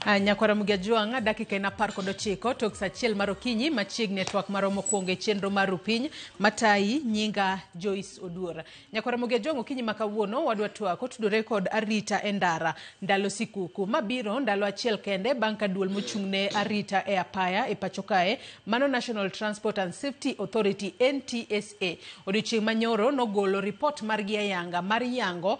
Nyakwara Mugia dakika en 19 tok saa 1 mar okinyi machiegni e twak marwa mokwongo e chenro mar Rupiny matayi nyinga Joyce Oduor. Nyakwara Mugia Jwang', okinyi ma kawuono wadwa twak otudore kod arita e ndara ndalo sikuku mabiro ndalo achiel kende bang' ka duol mochung' ne arita e apaya e pacho kae mano National Transport and Safety Authority NTSA odiochieng' manyoro nogolo ripot margi ayanga mar yango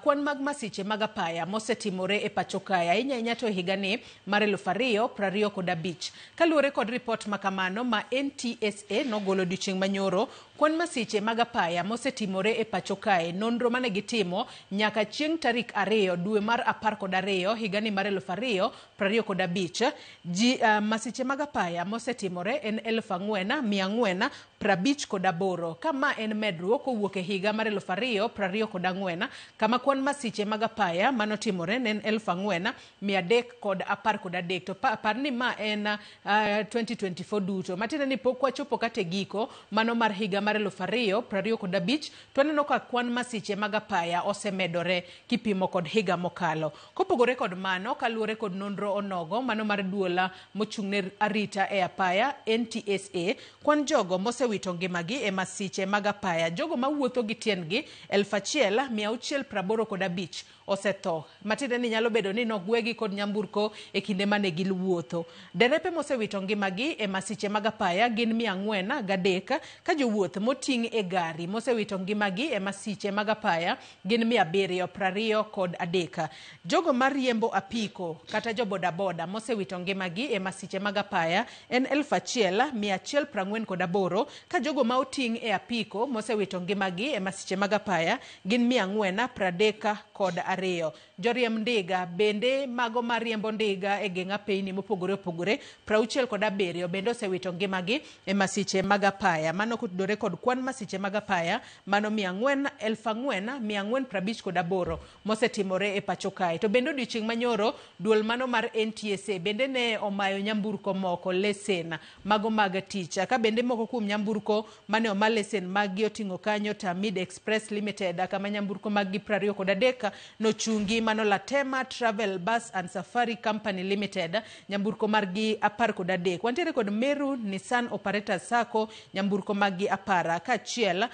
kwan mag masiche mag apaya mosetimore e pacho kae ahinya ahinya to e higani mar 2025. Kaluwore kod ripot makamano ma NTSA nogolo odiochieng' manyoro, kwan masiche mag apaya mosetimore e pacho kae nonro mane gitimo nyaka chieng' tarik 2 dwe mar 12 higani mar 2025 ji masiche mag apaya mosetimore en 4,458, ka ma en medruok kowuok e higa mar 2024 kama kwan masiche mag apaya manotimore ne en 4,313. To par ni ma en 2024 duto, matiende ni pok wachopo kata e giko mano mar higa mar 2025, to waneno ka kwan masiche mag apaya osemedore kipimo kod higa mokalo. Kopogore kod mano, kaluwore kod nonro onogo mano mar duola mochung' ne arita e apaya NTSA, kwan jogo mosewito ngimagi e masiche mag apaya, jogo mawuotho gi tiendgi 1685 osetho, matiende ni nyalo bedo ni nogwegi kod nyamburko e kinde mane giwuotho. Derepe mosewito ngimagi e masiche mag apaya gin 403, ka jowuoth moting' e gari mosewito ngimagi e masiche mag apaya gin 723. Jogo mariembo apiko kata jo bodaboda mosewito ngimagi e masiche mag apaya en 1148, ka jogo ma oting' e apiko mosewito ngimagi e masiche mag apaya gin 432. Joriemb ndiga bende mago mariembo ndiga e geng' apeyni mopogore opogore 67 bende osewito ngimagi e masiche mag apaya. Mano kotudore kod kwan masiche mag apaya mano 4,458 mosetimore e pacho kae. To bende odiochieng' manyoro duol mano mar NTSA bende ne omayo nyamburko moko lesen mago mag tich, ka bende moko kuom nyamburko mane oma lesen maggi oting'o kanyo Tamid Express Limited kama nyamburko maggi 23 nochungi, mano Latema Travel Bus and Safari Company Limited nyamburko margi 13. Wantiere kod Meru Nissan Operators Sacco nyamburko maggi 10 kaachiel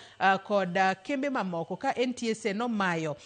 kod kembe mamoko ka NTSA nomayo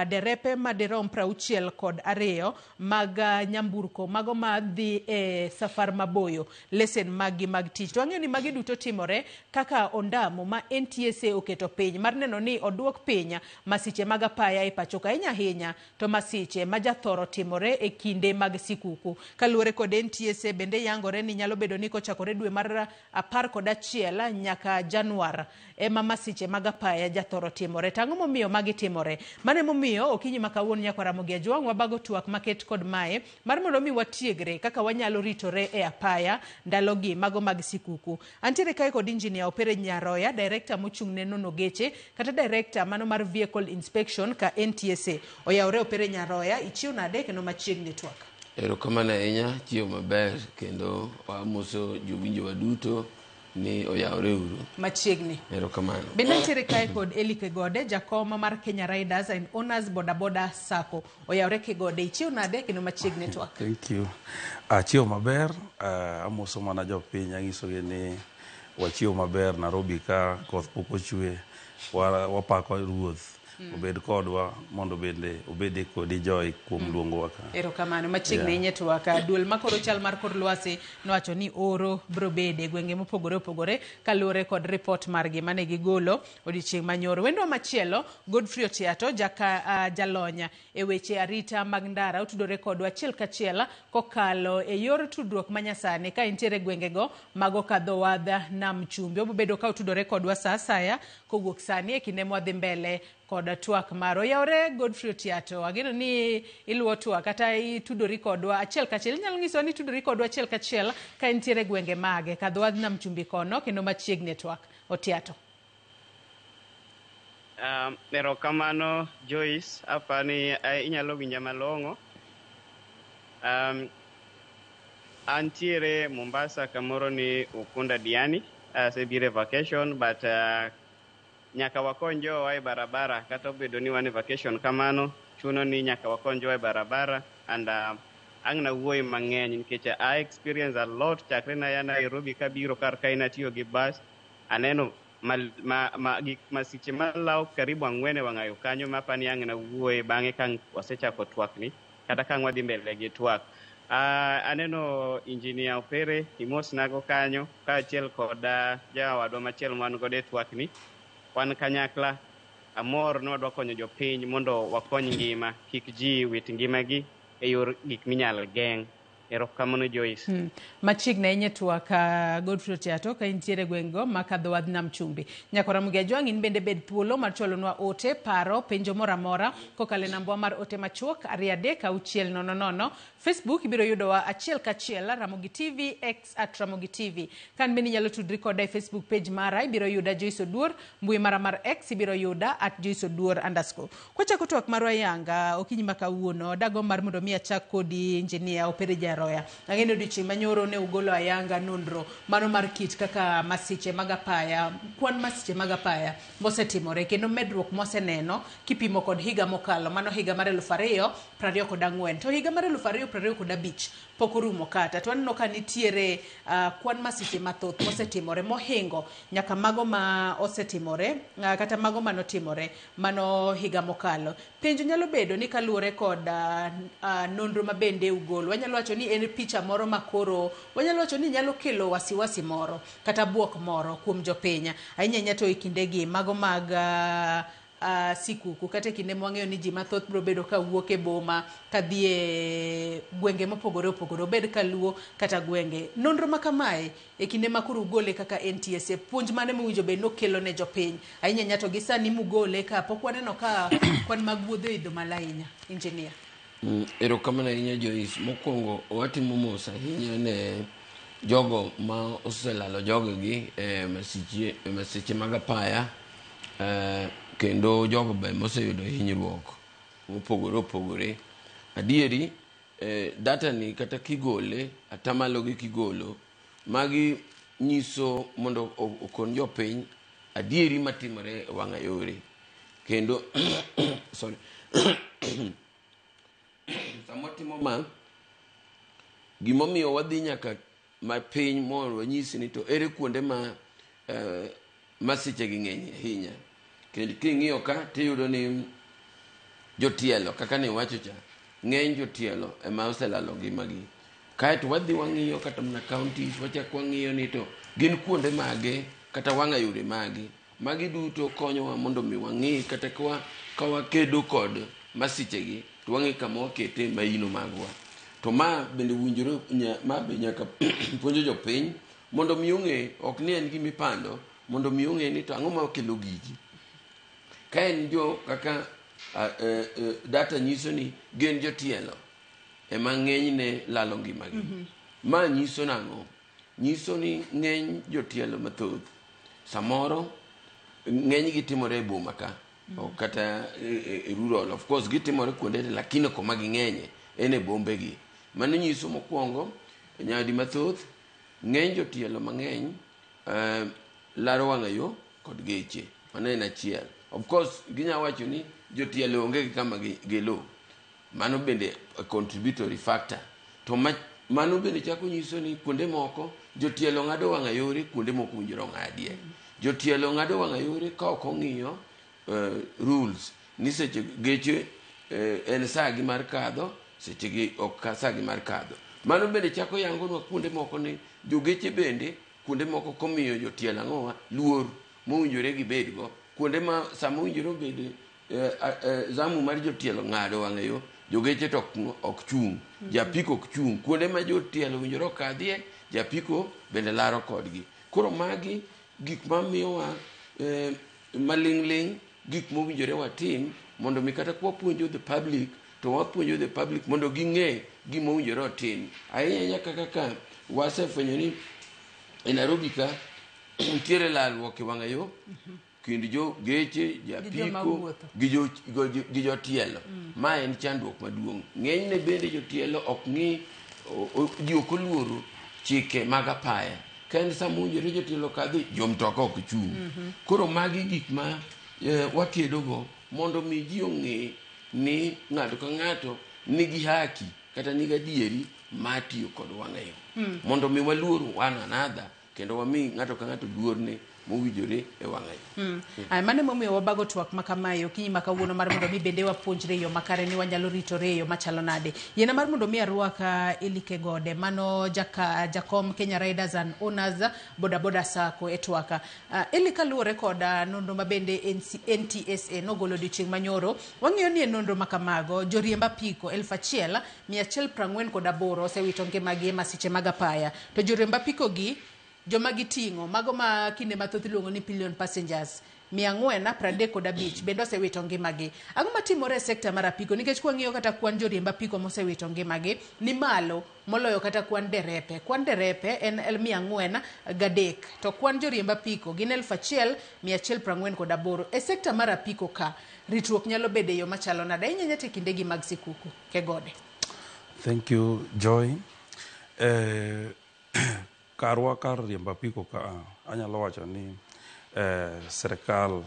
derepe madirom 62 mag nyamburko mago madhi e safar maboyo lesen maggi mag tich. To wang'eyo ni magi duto timore kaka ondamo ma NTSA oketo piny mar neno ni oduok piny masiche mag apaya e pacho ka, ahinya ahinya to masiche ma jathoro timore e kinde mag sikuku. Kaluwore kod NTSA bende yangore ni nyalo bedo ni kochakore dwe mar 11 nyaka Januar ema masiche mag apaya jathoro timore. To ang'o momiyo magi timore? Mano emomiyo okinyi ma kawuono nyakwar Ramogi Ajwang' wabago twak maket kod mae mar mondo mi watiegre kaka wanyalo ritore e apaya ndalogi mago mag sikuku. Antiere kae kod Engineer Opere Nyaroya, director mochung' ne nono geche kata director mano mar Vehicle Inspection ka NTSA. Oyawore Opere Nyaroya, ichiew nade kendo machiegni twak? Erokamano ahinya, chiew maber kendo wamoso jowinjowa duto ni oyawre uru. Machiegni. Erokamano. Bende nitiere kae kod Eli Kegode, jakom mar Kenya Riders and Owners Boda Boda Sacco. Oyawre Kegode, ichiew nade kendo machiegni twak? Thank you. Achiew maber, amoso mana jopiny anyisogi ni wachiew maber Nairobi ka koth pok ochwe, wapako ruoth obed kodwa mondo bende obede kodi joy kuom luongowa ka. Erokamano, machiegni ahinya twak. Duol makoro chal mar kor lwasi nowacho ni oro biro bede e gwenge mopogore opogore kaluwore kod ripot margi mane gigolo odiochieng' manyoro. Wendwa machielo Godfrey Otiato jaka jalony e weche arita mag ndara otudore kodwa achiel kachiel kokalo e yor tudruok manyasani ka entiere gwengego mago kadho wadh nam chumbi. Obobedo ka otudore kodwa sa asaya kowuok sani e kinde mwadhi mbele kod twak marwa. Oyawore Godfrey Otiato, ageno ni iluwo twak kata itudori kodwa achiel kachiel. Inyalo nyisowa ni itudori kodwa achiel kachiel ka intiere gwenge mage kadho wadh nam chumbi kono kendo machiegni e twak. Otiato. Erokamano Joyce, apani inyalo winja malong'o. Antiere Mombasa kamoro ni Ukunda Diani, asebiro e vacation but nyaka wakony jowa e barabara kata obedo ni wan e vacation kamano, chuno ni nyaka wakony jowa e barabara and Ang' nawuoye mang'eny nikech I experience a lot chakre naya Nairobi kabiro kar kae natiyo gi bus aneno ma, ma, ma, gik masiche malawo karibu ang'wen e wang'ayo kanyo mapani ang' nawuoye bang'e ka wasechako twak ni kata ka wadhi mbele gi twak. Aneno Engineer Opere imosnago kanyo kaachiel kod jawadwa machielo ma wan godo e twak ni. Wan kanyakla amor ni wadwa konyo jopiny mondo wakony ngima kik ji wit ngimagi e yor gik minyal geng'. Erokamano Joyce. Machiegni ahinya e twak Godfrey Otiato ka intiere e gweng'go ma kadho wadh Nam Chumbi. Nyakora Ramogi Ajwang' in bende bed thuolo mar chwalonwa ote, paro, penjo moro amora kokalo e nambwa mar ote machuok 23600. Facebook ibiro yudowa achiel kachiel Ramogi TV, X at Ramogi TV. Kan bende inyalo tudri koda e Facebook page mara ibiro yuda Joyce Oduor, mbui mara mar X ibiro yuda at Joyce Oduor underscore. Kwachako twak marwa yanga okinyi ma kawuono dago mar mondo mi achak kodi Engineer Opere Jaroya. Ang'e ni odiochieng' manyoro ne ugolo ayanga nonro mano mar kit kaka masiche mag apaya, kwan masiche mag apaya mosetimore kendo medruok moseneno kipimo kod higa mokalo, mano higa mar 2024. To higa mar 2025 pok orumo kata to waneno ka nitiere kwan masiche mathoth mosetimore mohingo nyaka mago ma osetimore kata mago manotimore mano higa mokalo. Penjo nyalo bedo ni kaluwore kod nonro ma bende ugolo, wanyalo wacho ni en picha moro makoro wanyalo wacho ni nyalo kelo wasiwasi moro kata buok moro kuom jopiny ahinya ahinya to e kindegi mago mag sikuku kata e kinde mwang'eyo ni ji mathoth biro bedo ka wuok e boma kadhi e gwenge mopogore opogore, obed kaluo kata gwenge. Nonro ma kamae e kinde ma koro ugole kaka NTSA, puonj mane mowinjo bed nokelo ne jopiny ahinya ahinya to gi sani mugole ka pok waneno ka kwan mag wuodhe oidho malo ahinya, Engineer? Erokamano ahinya Joyce. Mokwongo watimo mos ahinya ne jogo ma oselalo jogegi e masiche mag apaya, kendo jogo be moseyudo hinyruok mopogore opogore. Adieri data ni kata kigole atamalo gi kigolo magi nyiso mondo okon jopiny adieri matimore e wang'a yore kendo sorry sama watimo ma gimomiyo wadhi nyaka mapiny mondo wanyisi ni to ere kuonde ma masiche gi ng'eny ahinya. Kendo king'iyo ka tiyudo ni jotielo kaka ne iwacho cha ng'eny jotielo ema oselalo ngimagi. Kaeto wadhi wang'iyo kata mana counties wachak wang'iyo ni to gin kuonde mage kata wang'a yore mage. Magi duto konyowa mondo mi wang'i kata ka wakedo kod masichegi to wang'e kama wakete maino magwa. To ma bende owinjore ma be nyaka puonjo jopiny mondo mi ong'e ok ni en gima ipando mondo mi ong'e ni to ang'o makelo gigi. Ka en jo kaka data nyiso ni gin jotielo ema ng'enyne lalo ngimagi. Ma nyiso nang'o? Nyiso ni ng'eny jotielo mathoth samoro ng'enygi timore e boma ka kata e rural. Of course gitimore kuonde te lakini koma ging'enye en e bombegi. Mano nyiso mokwongo nyadi mathoth ng'eny jotielo mang'eny laro wang'a yo kod geche. Mano en achiel. Of course ginya wacho ni jotielo onge gi kama giluw. Mano bende a contributory factor. To mano bende chako nyiso ni kuonde moko jotielo ng'ado wang'a yore kuonde mok owinjore ong'adie. Jotielo ng'ado wang'a yore ka ok ong'iyo rules ni seche geche en saa gi mar kadho seche gi ok saa gi mar kadho. Mano bende chako yangonwa kuonde moko ni jogeche bende kuonde moko komiyo jotielo ang'owa luor mowinjore gibedgo. Kuonde ma sama owinjore obed zamu mar jotielo ng'ado wang'a yo jogeche to ok chung', japiko ok chung'. Kuonde ma jotielo owinjore okadhie japiko bende laro kodgi. Koro magi gik mamiyowa maling'ling' gik mowinjore watim mondo mi kata kwapuonjo the public to wapuonjo the public mondo ging'e gima owinjore otim. Ahinya ahinya kaka ka wasefwenyo ni e Nairobi ka nitiere lalruok e wang'a yo kind jo geche, japiko gi jotielo. Ma en chandruok maduong'. Ng'enyne bende jotielo ok ng'i, ji ok oluoro chike mag apaya. Ka en sama owinjore jotielo kadhi, jo mtoka ok chung'. Koro magi gik ma wakedogo mondo mi ji ong'e ni ng'ato ka ng'ato nigi haki kata nigi adieri mar tiyo kod wang'ayo mondo mi waluor one another kendo wami ng'ato ka ng'ato luorne mowinjore e wang'ayo. Ay, mano emomiyo wabago twak ma kamae okinyi ma kawuono mar mondo mi bende wapuonjre e yo makare ni wanyalo ritore e yo machalo nade. Yiena mar mondo mi arwak Eli Kegode, mano jakom Kenya Riders and Owners Boda Boda Sacco e twaka. Eli, kaluwore kod nonro ma bende NTSA nogolo odiochieng' manyoro, wang'iyo ni e nonro ma kamago joriemb apiko 1148 osewito ngimagi e masiche mag apaya. To joriemb apiko gi joma giting'o mago ma kinde mathoth iluongo ni pillion passengers 435 bende osewito ngimagi. Ang'o matimore e sekta mar apiko? Nikech kwang'iyo kata kwan joriemb apiko mosewito ngimagi ni malo moloyo kata kwan derepe. Kwan derepe en 403 to kwan joriemb apiko gin 1148. E sekta mar apiko ka ritruok nyalo bedo e yo machalo nade? Ahinya ahinya to e kindegi mag sikuku. Kegode. Thank you, Joy. Karwa kar riembo apiko ka anyalo wacho ni sirikal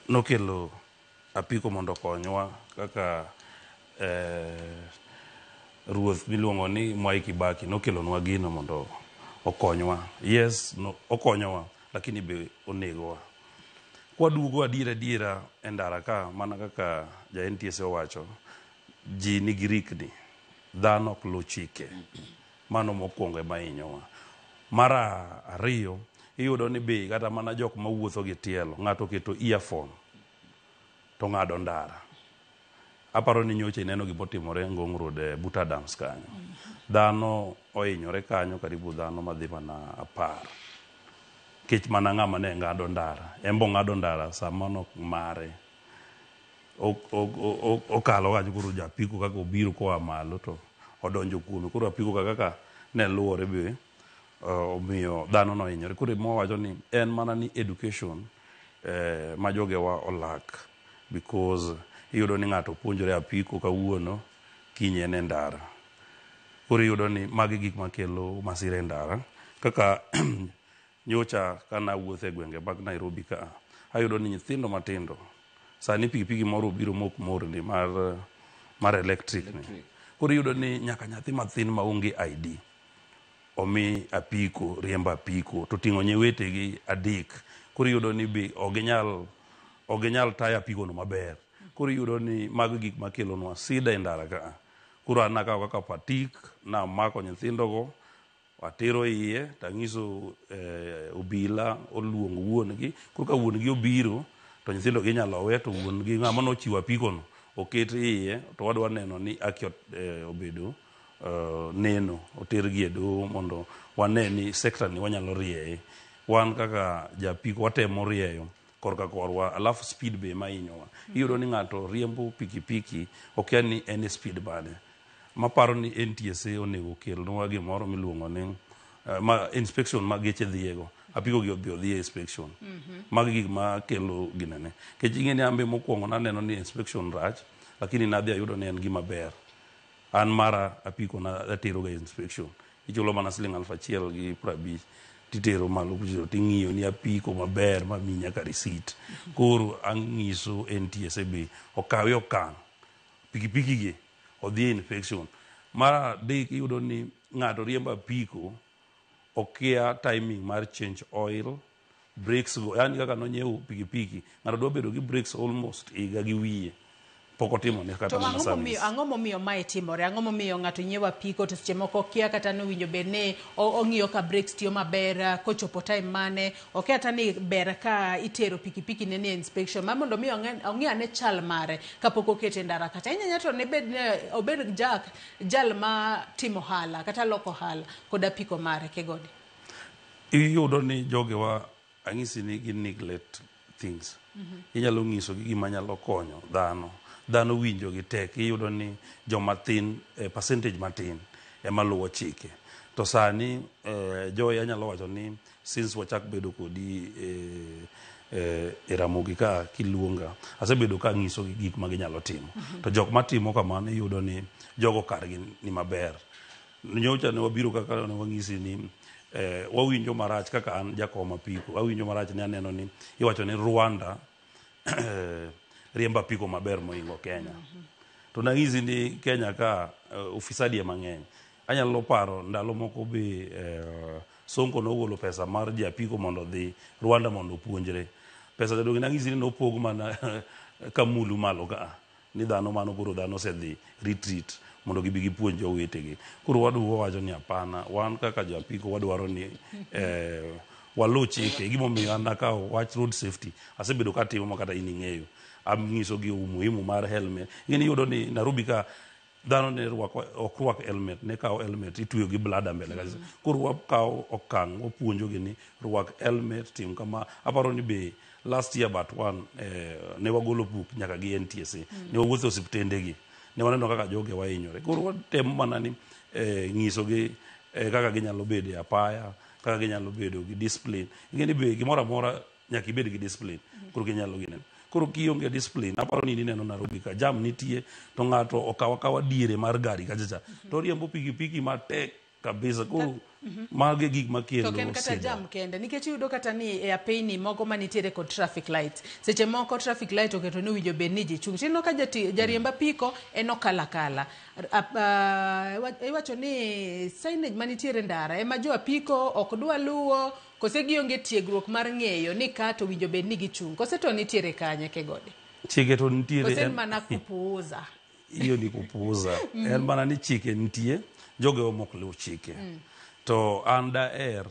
nokelo apiko mondo okonywa kaka ruoth miluongo ni Mwai Kibaki nokelonwa gino mondo okonywa. Yes, no, okonyowa lakini be onegowa. Kwaduogo adiera adiera e ndara ka mana kaka ja NTSA owacho, ji nigi rikni, dhano ok luw chike. Mano mokwongo ema hinyowa. Mar ariyo, iyudo ni be kata mana jok mawuotho gi tielo, ng'ato oketo earphone to ng'ado ndara. Aparo ni nyocha ineno gimotimore Ngong Road e but Adams kanyo. Dhano ohinyore kanyo karibu dhano madhi mana 10. Nikech mana ng'ama ne ng'ado ndara. En be ong'ado ndara sama nok mare. Okalo kanyo koro japiko kaka obiro koa malo to odonjo kuome. Koro apiko kaka ne luwore be omiyo dhano nohinyore. Koro ema wawacho ni en mana ni education ma jogewa olak because iyudo ni ng'ato puonjore apiko kawuono, kiny en e ndara. Koro iyudo ni magi gik makelo masira e ndara. Kaka nyocha kana awuotho e gwenge mag Nairobi ka, ayudo ni nyithindo matindo sani pikipiki moro obiro mok morni mar electric ni. Koro iyudo ni nyaka nyathi mathin maonge ID omi apiko, riembo apiko to ting'o nyewetegi 3. Koro iyudo ni be ok ginyal tayo apiko no maber. Koro iyudo ni mago gik makelonwa sida e ndara ka. Koro an nakawo kaka patik, namako nyithindogo, atero iye, tang'iso obila oluong wuon gi. Koro ka wuon gi obiro, to nyithindo gi inyalo we, to wuon gi ng'ama nochiwo apiko no oket iye, to wadwa neno ni haki obedo neno, otergi e doho mondo wane ni sekta ni wanyalo rieye. Wan kaka japiko watemo rieyo korka korwa, alafu speed be ema hinyowa. Iyudo ni ng'ato riembo pikipiki, okia ni en e speed mane. Maparo ni NTSA onego okelnwa gimoro miluongo ni ma inspection ma geche dhiego. Apiko gi odhi e inspection. Magi gik makelo ginene. Nikech ing'e ni an be mokwongo naneno ni inspection rach, lakini nadhi ayudo ni en gima ber. An mara apiko na atero ga inspection. Ichulo mana siling 1,050 titero malo kucho ting'iyo ni apiko maber mamiyi nyaka receipt. Koro ang'iso NTSA be okawe okang' pikipiki gi odhi e inspection. Mar adek iyudo ni ng'ato riembo apiko okia timing mar change oil, brakes go, yani kaka nonyiewo pikipiki, ng'ato dwa bedo gi brakes almost higa gi wiye. Pok otimo ne kata To mana ang'o momiyo service. Ang'o momiyo mae timore? Ang'o momiyo ng'ato nyiewo apiko to seche moko okia kata ni owinjo bed ni ong'iyo ka brakes tiyo maber kochopo time mane, okia kata ni ber ka itero pikipiki ne ni e inspection mar mondo mi ong'i ane chal mare kapok okete e ndara kacha. Inyanya to ne bed ni obed jal ma timo ohala kata loko ohala kod apiko mare Kegode. Iyudo ni jogewa ang'isi ni gi neglect things. Inyalo ng'isogi gima nyalo konyo dhano. Dhano winjo gi tek. Iyudo ni joma thin, percentage matin ema luwo chike. To sani Joy anyalo wacho ni since wachak bedo kodi e Ramogi ka kiluonga, asebedo ka ang'isogi gik ma ginyalo timo. To jok matimo kamano iyudo ni jogo kargi ni maber. Nyocha ne wabiro kaka ne wang'isi ni wawinjo marach kaka an jakom apiko. Awinjo marach ni aneno ni iwacho ni Rwanda riembo apiko maber mohingo Kenya. To nang'isi ni Kenya ka ufisadi ema ng'eny. Anyalo paro ndalo moko be Sonko nogolo pesa mar ji apiko mondo odhi Rwanda mondo opuonjre. Pesa cha donge nang'isi ni nopog mana kamulu malo ka ni dhano mano koro dhano osedhi retreat mondo gibi gipuonj jowetegi. Koro waduogo wawacho ni hapana, wan kaka jo apiko wadwaro ni waluw chike. Gimomiyo an nakawo wach road safety asebedo katimo ma kata in ing'eyo. Ang'isogi umuhimu mar helmet. Ing'eni iyudo ni Nairobi ka dhano ne rwako ok rwak helmet, ne kawo helmet itweyo gi blada mbele kacha. Koro wakawo okang' wapuonjogi ni rwak helmet, tim kama. Aparo ni be last year but one ne wagolo buk nyaka gi NTSA. Ne wawuotho e osiptendegi. Ne waneno kaka joge wahinyore. Koro watemo mana ni ng'isogi kaka ginyalo bedo e apaya, kaka ginyalo bedo gi discipline. Ing'e ni be gimoro amora nyaka ibed gi discipline. Koro ginyalo gineno. Koro kionge discipline, aparo ni ineno Nairobi ka jam nitie to ng'ato okaw akawa diere mar gari kacha cha to riembo pikipiki matek kabisa. Koro mago e gik makelo To ok en kata shida. jam kende nikech iyudo kata ni e apeyni moko manitiere kod traffic light seche moko traffic light oketo ni owinjo bed ni ji chung' tineno ka jariemb apiko en okalo akala. Iwacho ni signage manitiere ndara ema jo apiko ok dwa luwo kose gionge tiegruok mar ng'eyo ni ka to owinjo bed ni gichung' kose to nitiere kanye Kegode? Chike to nitiere Kose en mana kupuuza? Hiyo ni kupuuza. En mana ni chike nitie, jogo ema ok luw chike. To an daher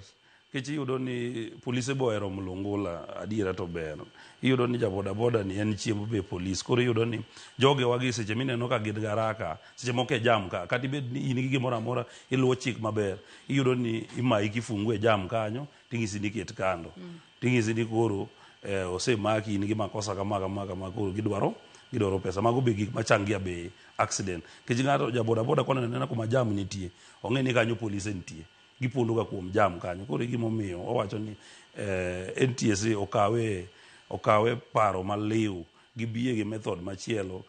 nikech iyudo ni polise be ohero mlungula adiera to ber. Iyudo ni ja boda boda ni en chiemb be polis. Koro iyudo ni jogewa gi seche mineno ka gin garaka, seche moko e jam ka, kata ibed ni in gi gimoro amora iluwo chik maber, iyudo ni imayi kifungu e jam kanyo, ting'isi ni ket kando. Ting'isi ni koro osemaki in gi makosa kama kama kama koro gidwaro pesa. Mago be gik machangia be accident. Nikech ng'ato ja boda boda koneno anena kuma jam nitie, ong'e ni kanyo polise nitie. Gipondo ga kuom jam kanyo. Koro e gimomiyo wawacho ni NTSA okawe paro maliw gibiye gi method machielo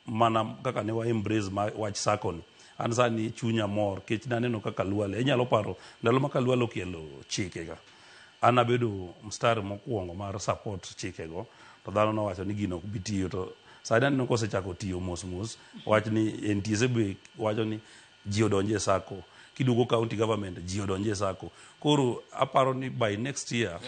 mana kaka ne wa embrace wach sacco ni. An sani chunya mor kech naneno kaka Khalwale, inyalo paro ndalo ma Khalwale okelo chike ga. An abedo mstari mokwongo mar support chikego, to dhano nowacho ni gino ok bi tiyo to sani aneno kosechako tiyo mos mos. Wach ni NTSA be wacho ni ji odonje e sacco. Kiduogo county government ji odonje e sacco. Koro aparo ni by next year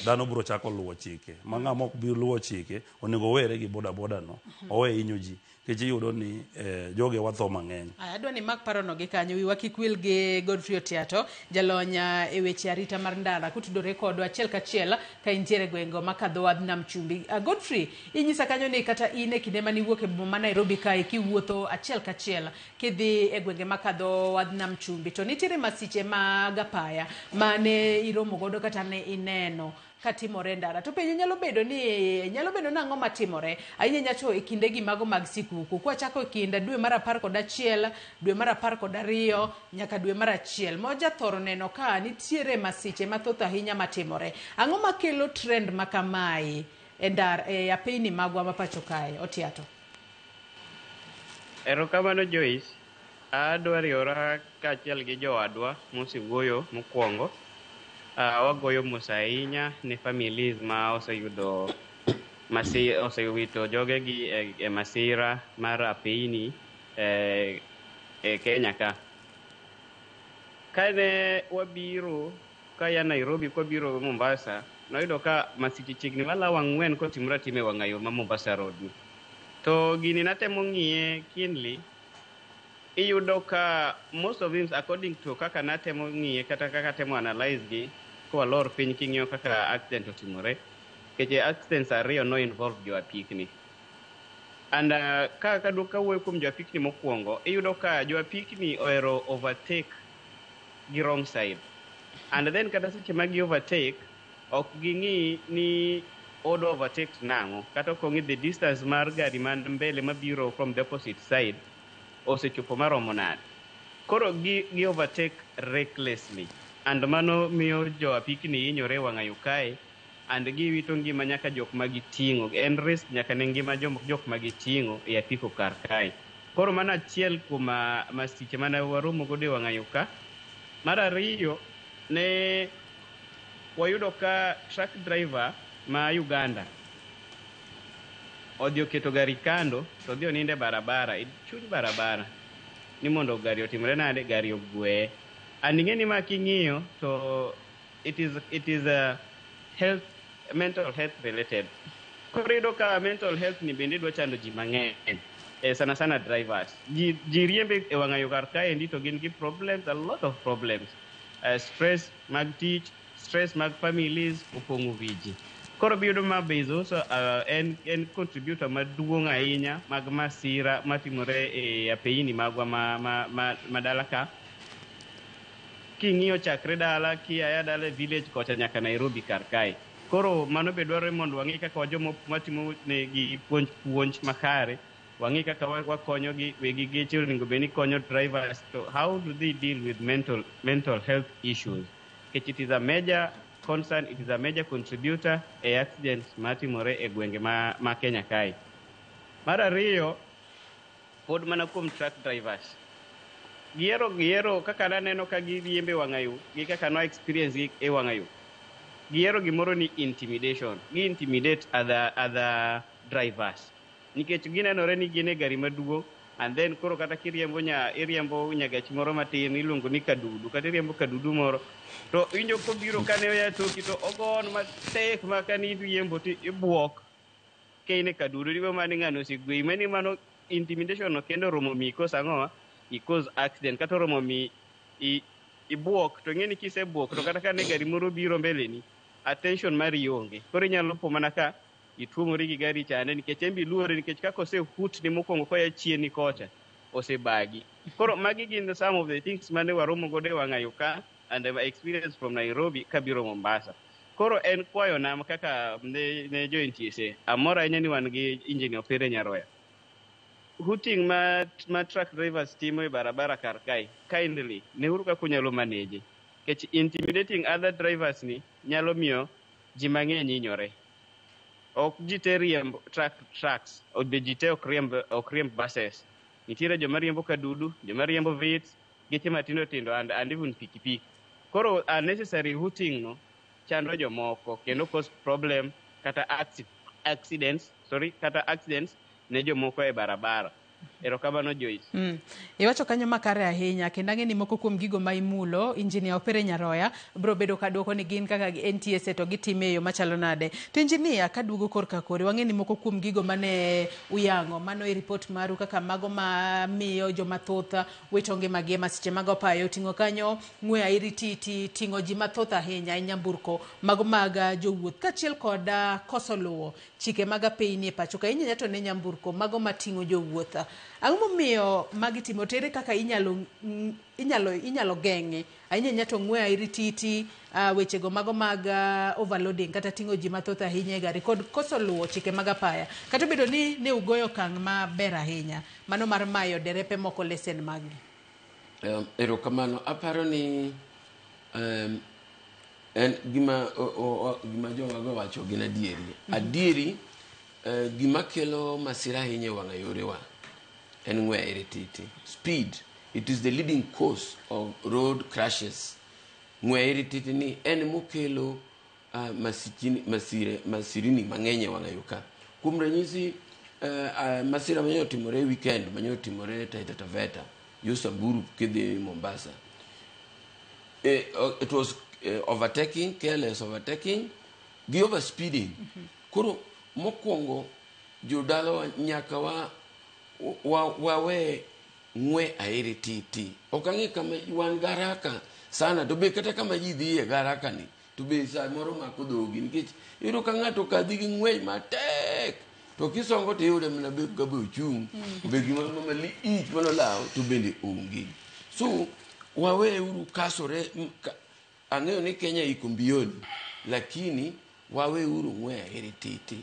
dhano biro chako luwo chike. Ma ng'ama ok bi luwo chike onego owere gi boda boda no, owe hinyo ji. Nikech iyudo ni joge watho mang'eny. Aya, adwa ni mak parono gi kanyo wiwa kik wil gi Godfrey Otiato, jalony e weche arita mar ndara kotudore kodwa achiel kachiel ka intiere e gwenge makadho wadh nam chumbi. Godfrey, inyisa kanyo ni kata in e kinde mane iwuok e boma ma Nairobi kae kiwuotho achiel kachiel kidhi e gwenge makadho wadh nam chumbi to nitiere masiche mag apaya mane iromo godo kata ne ineno katimore ndara. To penjo nyalo bedo ni nyalo bedo nang'o matimore ahinya ahinya to e kindegi mago mag sikuku kwachako e kind dwe mar 11, dwe mar 12 nyaka dwe mar 1 moja thoro neno ka nitiere masiche mathoth ahinya matimore. Ang'o makelo trend makamae e ndar e apeyni magwa ma pacho kae? Otiato. Erokamano Joyce. Adwa riwora kaachiel gi jowadwa mosewuoyo mokwongo. Wagoyo mos ahinya ne families ma oseyudo osewito jogegi e masira mar apeyni e Kenya ka. Kane wabiro kaya Nairobi kwabiro Mombasa, noyudo ka masiche chiegni malawo 4 kotimore atima e wang'ayo ma Mombasa Road ni. To gini natemo ng'iye keenly, iyudo ka most of them according to kaka natemo ng'iye kata kaka atemo analyze gi, kwalor piny king'iyo kaka accident otimore, nikech accidents ariyo no involve jo apikni. And ka kawuoyo kuom jo apikni mokwongo, iyudo ka jo apikni ohero overtake gi wrong side. And then kata seche ma gi overtake, ok ging'i ni odwa overtake nang'o, kata ok ong'i the distance mar gari man mbele mabiro from the opposite side osechopo maromo nade. Koro gi overtake recklessly. And mano miyo jo apikni hinyore e wang'ayo kae, and giwito ngima nyaka jok ma giting'o. En risk nyaka ne ngima jok ma giting'o e apiko kar kae. Koro mano achiel kuom masiche mane waromo godo e wang'ayo ka. Mar ariyo, ne wayudo ka truck driver ma Uganda Odhi oketo gari kando to odhi onindo e barabara, e chuny barabara ni mondo gari otimre nade, gari ogweye. And ing'e ni ma king'iyo to it is a health, mental health related. Koro iyudo ka mental health ni bende dwa chando ji mang'eny, sana sana drivers. Ji riembe e wang'ayo kar kaendi to gin gi problems, a lot of problems. Stress mag tich, stress mag families opong'o wi ji. Koro biyudo ma be is also en contributor maduong' ahinya mag masira matimore e apeyini magwa ma dala ka. King'iyo chakre dala, kia dala e village kocha nyaka Nairobi kar kae. Koro mano be dwarore mondo wang'i kaka joma matimo negi puonj makare, wang'i kaka wakonyogi wegi geche onego bed ni konyo drivers to how do they deal with mental health issues. Nikech it is a major concern, it is a major contributor e accidents matimore e gwenge ma Kenya kae. Mar ariyo, pod mana kuom truck drivers. Gihero kaka naneno ka giriembe wang'ayo gi kaka no experience gi e wang'ayo. Gihero gimoro ni intimidation. Gi intimidate other drivers. Nikech ginenore ni gin e gari maduong' and then koro kata kiriembo nya iriembo nyagach moro matin iluongo ni kadudu kata iriembo kadudu moro to iwinjo kobiro kane oya toki to ogon matek ma kani iriembo to ibuok ka in e kadudu dipo mana ni ng'ano osegweyi mani mano intimidation no kendo oromo mi cause ang'owa i cause accident kata oromo mi ibuok to ing'e ni kisebuok to kata ka ne gari moro biro mbele ni attention mari onge koro inyalo po mana ka ituomori gi gari chande nikech en be iluore nikech kaka osehutni mokwongo koya chieni kocha osebagi. Koro magi gin some of the things mane waromo godo e wang'ayo ka and my experience from Nairobi kabiro Mombasa. Koro en kwayona kaka ne jo NTSA, amor ahinya ni wan gi Engineer Opere Nyaroya. Hooting ma truck drivers timo e barabara kar kae, kindly, neuru kaka unyalo manage. Nikech intimidating other drivers ni nyalo miyo ji mang'eny hinyore. Ok ji te riemb trucks, be ji te ok riemb buses. Nitiere joma riembo kadudu, joma riembo vits, geche matindo tindo and even pikipiki. Koro unnecessary hooting no chando jomoko kendo cause problem kata accidents, sorry, kata accidents ne jomoko e barabara. Erokamano, Joyce. Iwacho kanyo makare ahinya kendo ang'e ni moko kuom gigo ma imulo Engineer Opere Nyaroya biro bedo ka duoko ni gin kaka NTSA to gitime e yo machalo nade. To engineer kaduogo korka kori wang'e ni moko kuom gigo mane uyango mano e report maru kaka mago ma miyo joma thoth wito ngimagi e masiche mag opayo oting'o kanyo ng'we airititi ting'o ji mathoth ahinya e nyamburko mago mag jowuoth kaachiel kod koso luwo chike mag apeyni e pacho ka inyanya to ne nyamburko mago mating'o jowuoth. Ang'o momiyo magi timo to ere kaka inyalo geng'e ahinya ahinya to ng'we airititi wechego mago mag overloading kata ting'o ji mathoth ahinya e gari kod koso luwo chike mag apaya kata obedo ni ne ugoyo okang' maber ahinya mano mar mayo derepe moko lesen maggi. Erokamano. Aparo ni en gima jowago wacho gin adieri. Adieri, gima kelo masira ahinya e wang'a yorewa en ng'we airititi. Speed, it is the leading cause of road crashes. Ng'we airititi ni en mokelo masichini, masire, masirini mang'eny e wang'a yo ka. Kuom ranyisi, masira manyo otimore weekend manyo otimore Taita Taveta, yo Samburu kidhi Mombasa. It was overtaking, careless overtaking, gi overspeeding. Koro mokwongo jodalawa nyaka wa wawe ng'we airititi. Ok ang'e kama wan garaka sana to be kata kama ji dhiye garaka ni to be samoro mako dhogi nikech iyudo ka ng'ato kadhi gi ng'wech matek to kisongo to iyude mana be ka be ochung' be gima malich manolaw to bende onge. So waweuru kasore ang'eyo ni Kenya iko mbioni lakini waweuru ng'we airititi.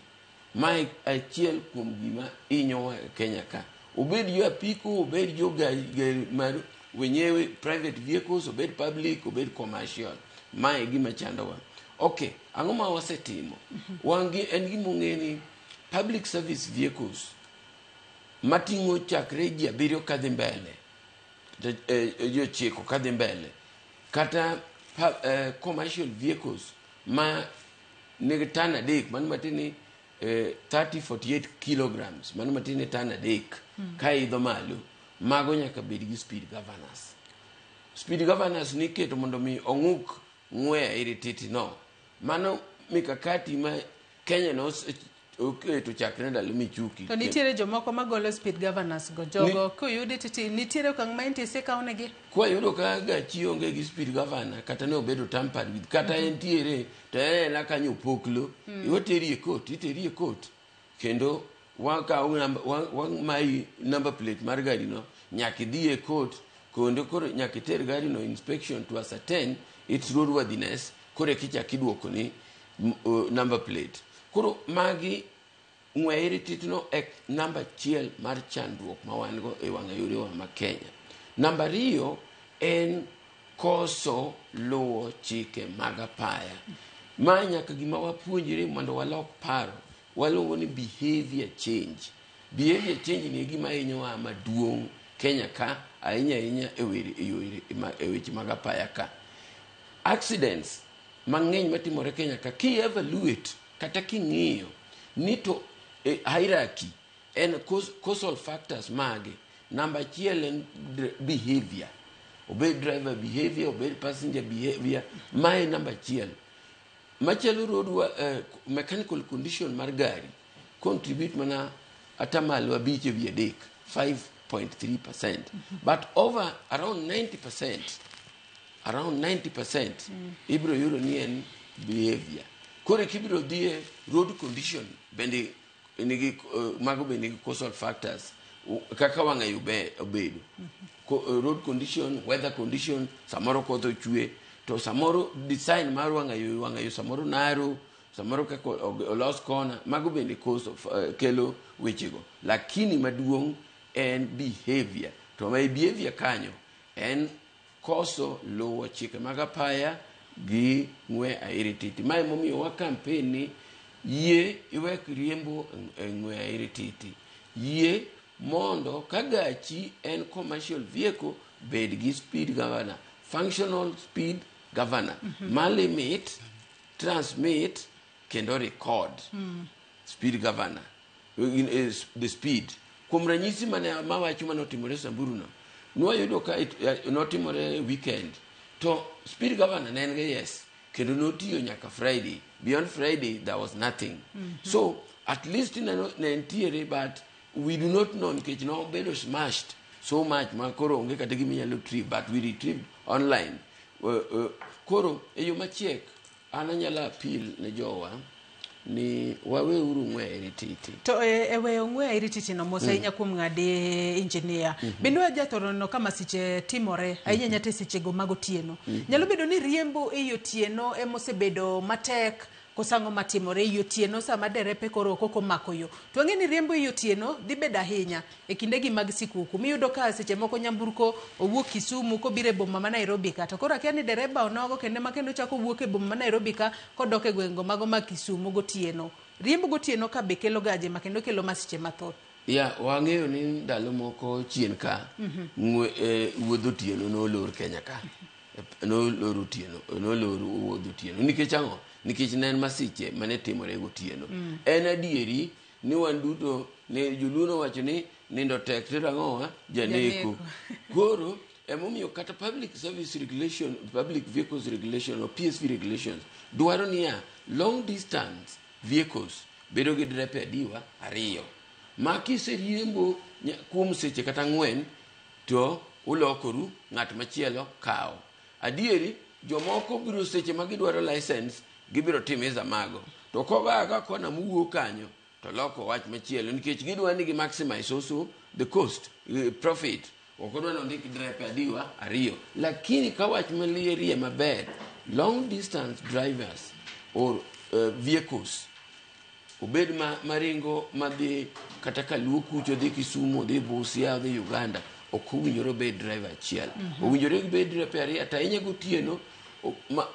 Mae achiel kuom gima hinyowa e Kenya ka. Obed jo apiko, obed jo gari mar wenyewe private vehicles, obed public, obed commercial. Mae e gima chandowa. Okay, ang'o ma wasetimo? Wan gi en gima ong'e ni public service vehicles mating'o chakre ji abiriyo kadhi mbele, ji ochiko kadhi mbele, kata commercial vehicles ma nigi tan 3 mano matiende ni 3048 kilograms, mano matin ne tan 3 ka idho malo, mago nyaka bed gi speed governors. Speed governors niketo mondo mi ong'uk ng'we airititi no. Mano mikakati ma Kenya no oketo chakre ndalo Michuki. To nitiere jomoko magolo speed governors go, jogo koyudi titi nitiere okang' ma NTSA kawo negi? Kwayudo ka gachi onge gi speed governor, kata ne obedo tampered with, kata entiere to en ena kanyo opoklo, wateri e court, iteri e court, kendo wakawo wamayi number plate mar gari no, nyaka idhi e court, kendo koro nyaka iter gari no inspection to ascertain its roadworthiness, koro eka ichak iduokoni number plate. Koro magi ng'we irititno e namba 1 mar chandruok ma wan go e wang'a yorewa ma Kenya. Namba 2 en koso luwo chike mag apaya. Ma nyaka gima wapuonjre mondo walok paro, waluongo ni behavior change. Behavior change ni e gima hinyowa maduong' Kenya ka, ahinya ahinya e weche mag apaya ka. Accidents mang'eny matimore Kenya ka, ki evaluate kata king'iyo ni to hierarchy en causal factors mage. Namba 1 en behavior, obed driver behavior, obed passenger behavior, mae namba 1. Machielo road mechanical condition mar gari contribute mana 5.3, 5.3%, but over around 90%, around 90% ibiro yudo ni en behavior. Koro kibiro dhie road condition bende nigi mago bende nigi causal factors kaka wang'ayo obedo. Road condition, weather condition, samoro koth ochwe, to samoro design mar wang'ayo samoro narrow, samoro kaka olos kona, mago bende cause of, kelo wechego. Lakini maduong' en behavior. To ma behavior kanyo en koso luwo chike mag apaya gi ng'we airititi. Mae momiyo wa campaign ni yie iwek riembo ng'we airititi. Yie mondo ka gachi en commercial vehicle, bed gi speed governor, functional speed governor, ma limit, transmit kendo record speed governor, the speed. Kuom ranyisi mane mawacho mane otimore Samburu no, nwayudo ka notimore weekend, to speed governor ne en gi yes, kendo notiyo nyaka Friday. Beyond Friday there was nothing. So at least ne nitiere, but we do not know nikech nobedo smashed so much ma koro onge kata gima inyalo retrieve, but we retrieved online. Koro e yo machiek an anyalo appeal ne jowa ni waweuru ng'we airititi. To e weyo ng'we airititi no mos ahinya kuom ng'ade engineer. Bende wajathoro neno ka masiche timore ahinya nyaka e sechego mag otieno. Nyalo bedo ni riembo ei otieno emosebedo matek koso ang'o matimore ei otieno sama derepe koro ok omako yo. To wang'e ni riembo ei otieno dhi bedo ahinya e kindegi mag sikuku. Miyudo ka seche moko nyamburko owuok Kisumu kobiro e boma ma Nairobi ka, to koro akia ni dereba onogo kendo ma kendo chako wuok e boma ma Nairobi ka kodok e gwenge mago mag Kisumu gotieno. Riembo gotieno ka be kelo gaje ma kendo kelo masiche mathoth. Ya, wang'eyo ni ndalo moko chien ka, wuodh otieno nolor Kenya ka. Nolor otieno, nolor wuodh otieno. Nikech ang'o? Nikech ne en masiche mane timore gotieno. En adieri ni wan duto ne joluo nowacho ni nindo tek to ang'owa janeko. Koro emomiyo kata public service regulation, public vehicles regulation or PSV regulations dwaro niya long distance vehicles bedo gi drepe adiwa 2. Ma kiseriembo kuom seche kata 4 to ulokoru ng'at machielo kawo. Adieri jomoko biro seche ma gidwaro license gibiro timiza mago. To koga ka kona muwuok kanyo to loko wach machielo nikech gidwa ni gi maximize also the cost, profit. Ok odwa ni ondik drepe adiwa 2. Lakini ka wach malierie maber, long distance drivers or vehicles obed maringo madhi kata kaluo kucho dhi Kisumu, dhi Busia, dhi Uganda, ok owinjore obed driver achiel. Owinjore gibed driver 2, to ahinya gotieno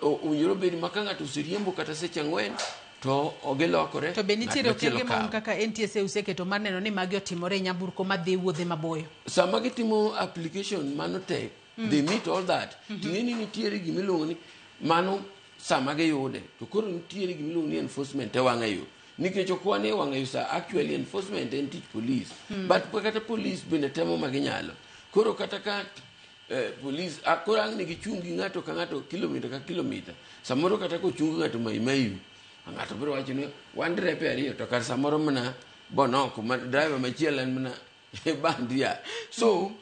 owinjore obed ma ka ng'ato oseriembo kata seche 4 to gilokore. To be nitiere okenge ma kaka NTSA oseketo mar neno ni magi otimore e nyamburko madhi wuodhe maboyo? Sama gitimo application mano tek, they meet all that. Ting'e ni nitiere gimiluongo ni mano sama giyude, to koro nitiere gimiluongo ni enforcement e wang'a yo. Nikech ok wan e wang'ayo sa, actually enforcement en tich police. But kata police bende temo ma ginyalo. Koro kata ka police koro ang' ne gichung gi ng'ato ka ng'ato kilomita ka kilomita. Samoro kata kochung ng'ato Maimaiu, ng'ato biro wacho ni wan drepe ariyo to kar samoro mana Bonoko, ma driver machielo en mana bandia. So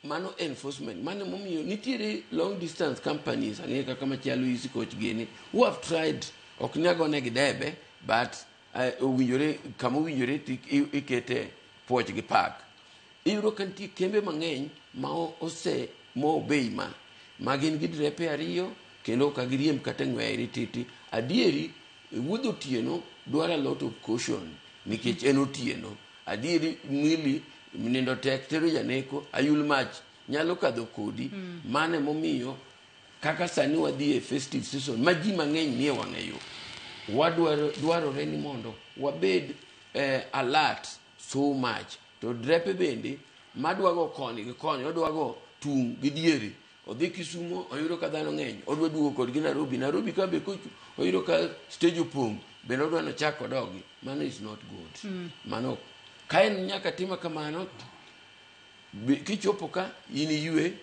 mano enforcement mano momiyo nitiere long distance companies ang'eyo kaka machalo Easy Coach gini who have tried, ok ni agonegi debe, but owinjore kama owinjore to ikete puoch gi pak. Iyudo ka nitie kembe mang'eny ma ose mo obey ma gin gi drepe ariyo kendo ok giriemb kata ng'weye titi. Adieri wuodh otieno dwaro a lot of caution nikech en otieno. Adieri mwili nindo tek tero janeko ayul mach nyalo kadho kodi. Mano emomiyo kaka sani wadhi e festive season ma ji mang'eny nie wang'e yo, wadwaro dwarore ni mondo wabed alert so much. To drepe bende madwago koni gi koni, odwago tung' gi diere, odhi Kisumo oyudo ka dhano ng'eny, odwa duogo kodgi Nairobi. Nairobi ka be kochu oyudo ka stage opong', bende odwa nochak odogi. Mano is not good. Mano ka en nyaka tima kamano, kichopo ka in iywe,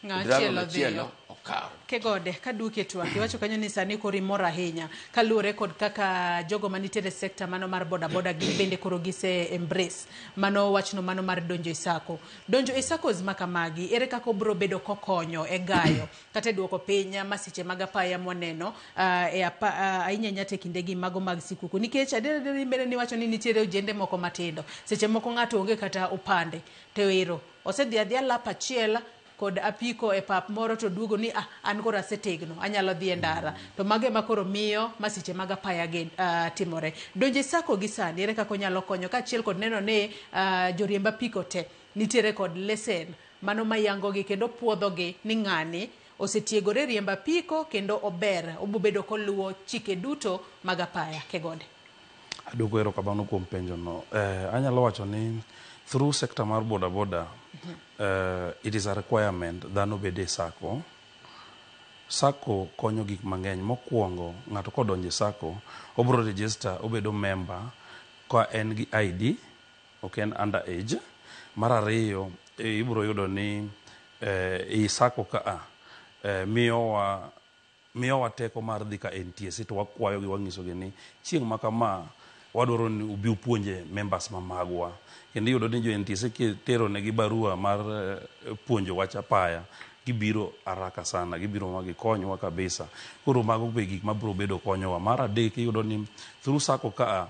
Ng'a driver achiel odhiyo. Machielo okaw. Kegode, kaduoki e twak, iwacho kanyo ni sani koro imor ahinya kaluwore kod kaka jogo manitiere e sekta mano mar bodaboda gin bende koro gise embrace mano wachno mano mar donjo e sako. Donjo e SACCOs ma kamagi, ere kaka obiro bedo kokonyo e gayo kata e duoko piny masiche mag apaya mwaneno ahinya ahinya to e kindegi mago mag sikuku? Nikech adier adier bende niwacho ni nitiere ojende moko matindo, seche moko ng'ato onge kata opande to ero osedhi adhiya lap achiel kod apiko e pap moro to duogo ni ah, an koro asetegno anyalo dhi e ndara, to mago ema koro miyo masiche mag apaya gi timore. Donjo e sako gi sani, ere kaka onyalo konyo kaachiel kod neno ni joriemb apiko te nitiere kod lesen mano mayangogi kendo puodhogi ni ng'ani osetiegore riembo apiko kendo ober obobedo koluwo chike duto mag apaya? Kegode. Aduoko erokamano kuom penjono. Anyalo wacho ni through sector mar boda boda, it is a requirement dhano bed e sako. Sako konyo gik mang'eny. Mokwongo, ng'ato kodonjo e sako, obro register, obedo member ka en gi ID, ok en under age. Mar ariyo, ibro yudo ni i sako ka miyowa teko mar dhi ka NTSA to wakwayogi, wang'isogi ni chieng' ma kama wadwaro ni ubi upuonje members ma magwa. Kendo iyudo ni jo NTSA kitero negi barua mar puonjo wach apaya, gibiro haraka sana, gibiro ma gikonywa kabisa. Koro mago be gik mabiro bedo konyowa. Mar adek, iyudo ni through sako ka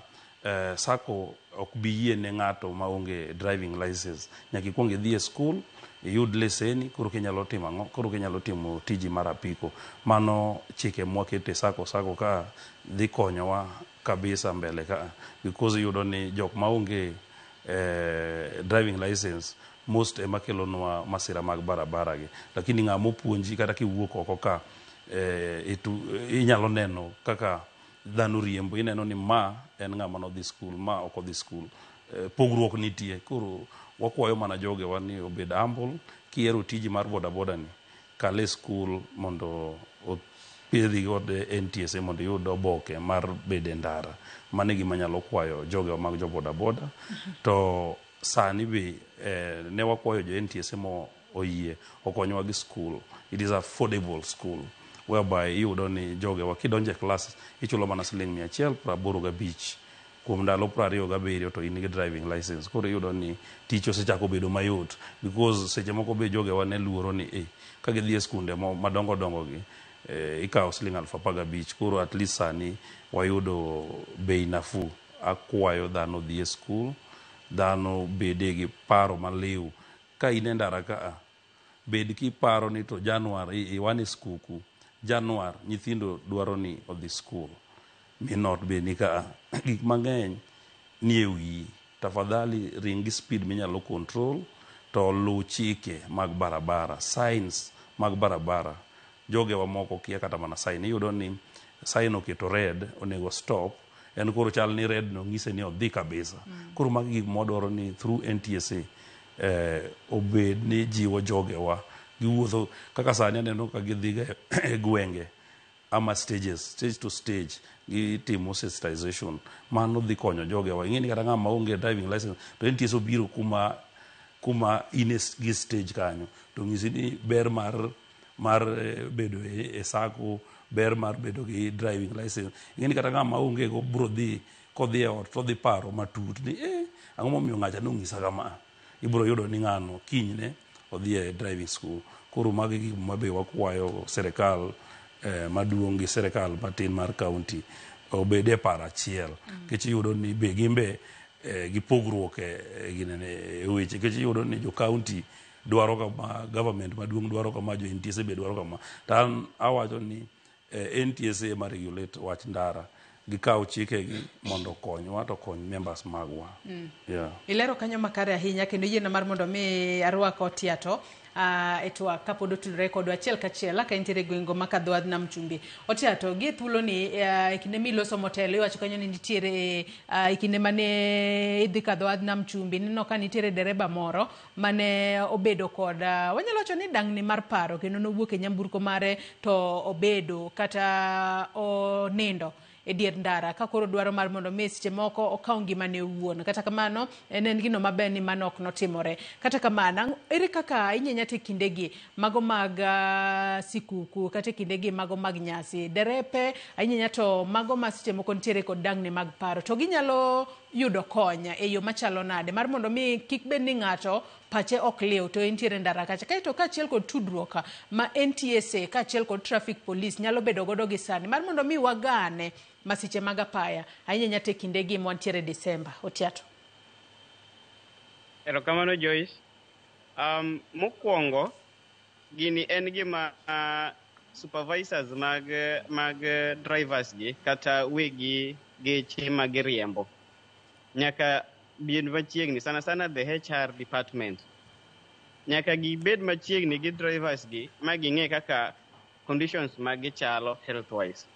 sako ok bi yie ne ng'ato maonge driving license. Nyaka ikuong idhi e school iyud leseni koro kinyalo timo ang'o, koro kinyalo timo tiji mar apiko. Mano chike mwakete e sako. Sako ka dhi konyowa kabisa mbele ka, because iyudo ni jok maonge driving license most ema kelonwa masira mag barabara gi. Lakini ng'ama opuonji, kata kiwuok oko ka inyalo neno kaka dhano riembo, ineno ni ma en ng'ama nodhi skul, ma ok odhi skul, pogruok nitie. Koro wakwayo mana jogewa ni obed humble. Kihero tiji mar bodaboda ni, kal e skul mondo opidhi kod NTSA mondo iyud oboke mar bedo e ndara. Mano e gima anyalo kwayo jogewa mag jo bodaboda. To sani be ne wakwayo jo NTSA mo oyie okonywa gi school. It is affordable school whereby iyudo ni jogewa kidonjo e klas ichulo mana siling 185 kuom ndalo 27 to in gi driving license. Koro iyudo ni tich osechako bedo mayot, because seche moko be jogewa ne luoro ni ka gidhi e skunde madongo dongo gi ikawo siling 15,000. Koro at least sani wayudo bei nafuu. Akwayo dhano dhi e skul, dhano bede gi paro maliw. Ka in e ndara ka, bed kiparo ni to Januar wan e skuku Januar, nyithindo dwaro ni odhi skul, min ot be ni ka, gik mang'eny ni e wiyi. Tafadhali ring gi speed minyalo control to luw chike mag barabara, signs mag barabara. Jogewa moko kia kata mana sign. Iyudo ni sign oketo red, onego stop, en koro chal ni red no ng'ise ni odhi kabisa. Koro magi gik mwadwaro ni through NTSA obed ni jiwo jogewa giwuotho. Kaka sani aneno ka gidhi ga e gwenge ama stages, stage to stage. Gitimo sensitization. Mano dhi konyo jogewa. Ing'e ni kata ng'ama onge driving license to NTSA obiro kuma in gi stage kanyo to ng'isi ni ber mar bedo e sacco, ber mar bedo gi driving license. Ing'e ni kata ng'ama onge go bro dhi kodhi e ot to odhi paro matut ni ang'o momiyo ng'acha nong'isa kama. Ibro yudo ni ng'ano kinyne odhi e driving school. Koro magi gik ma be wakwayo sirikal maduong' gi sirikal matin mar county obed e paro achiel. Nikech iyudo ni be gin be gipogruok e ginene e weche. Nikech iyudo ni jo county dwaro kama, government maduong' dwaro kama, jo NTSA be dwaro kama. To an awacho ni NTSA ema regulate wach ndara. Gikaw chikegi mondo okonywa to okony members magwa. Yeah. Ilero kanyo makare ahinya kendo yiena mar mondo mi arwak Otiato e twak kapod otudore kodwa achiel kachiel ka entiere e gweng'go ma Kadhowadh Nam Chumbi. Otiato, gi e thuoloni e kinde miloso motelo iwacho kanyo ni nitiere e kinde mane idhi Kadhowadh Nam Chumbi ineno ka nitiere dereba moro mane obedo kod wanyalo wacho ni dang'ni mar paro kendo nowuok e nyamburko mare to obedo kata onindo e dier ndara ka koro dwaro mar mondo mi seche moko okaw ngimane owuon. Kata kamano en gino maber ni mano ok notimore. Kata kamano, ere kaka inyenya te kindegi mago mag sikuku kata e kindegi mago mag nyasi, derepe ahinya to mago ma seche moko nitiere kod dang'ni mag paro to ginyalo yudo kony e yo machalo nade mar mondo mi kik bed ni ng'ato pache ok liw to entiere ndara kacha. Kaeto kaachiel kod tudruok ma NTSA kaachiel kod traffic police nyalo bedo godo gi sani mar mondo mi wagane masiche mag apaya ahinya ahinya te kindegi mwantiere Disemba. Otiato. Erokamano Joyce. Mokwongo, gini en gima supervisors mag drivers gi kata wegi geche ma giriembo nyaka bed machiegni, sana sana the HR department nyaka gibed machiegni gi drivers gi ma ging'e kaka conditions mag gichalo health wise.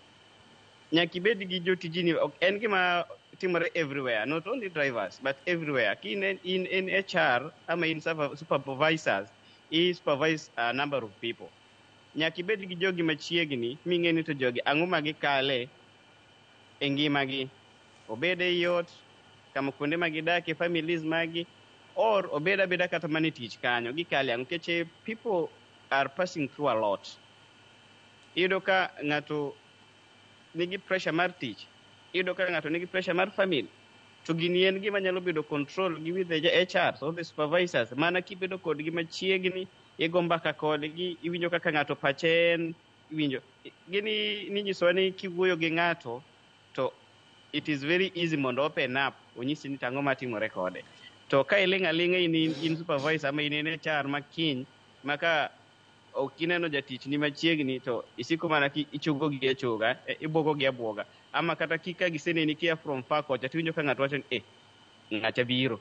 Nyaka ibed gi jotijini, ok en gima timore everywhere, not only drivers but everywhere. Ka in HR ama in supervisors, i supervise a number of people. Nyaka ibed gi jogi machiegni ming'e ni to jogi ang'o ma gikale e ngimagi. Obed ei ot, kama kuonde ma gidakie, families magi, or obed abeda kata mana e tich kanyo, gikale ang'o. Nikech people are passing through a lot. Iyudo ka ng'ato nigi pressure mar tich, iyudo ka ng'ato nigi pressure mar family. To gini en gima nyalo bedo control gi with the HR, so the supervisors. Mana kibedo kodgi machiegni, igo mbaka kodgi, iwinjo kaka ng'ato pache en, iwinjo. Gini ninyisowa ni kiwuoyo gi ng'ato, to it is very easy mondo open up, onyisi ni tang'o matimore kode. To ka iling' aling'a in supervisor ama in HR ma kiny, ma ka ok ineno jatichni machiegni to isiko mana ki ichugo gi achuga, ibuogo gi abuoga. Ama kata ka giseneni kia from far kocha tiwinjo ka ng'ato wacho ni ng'acha biro,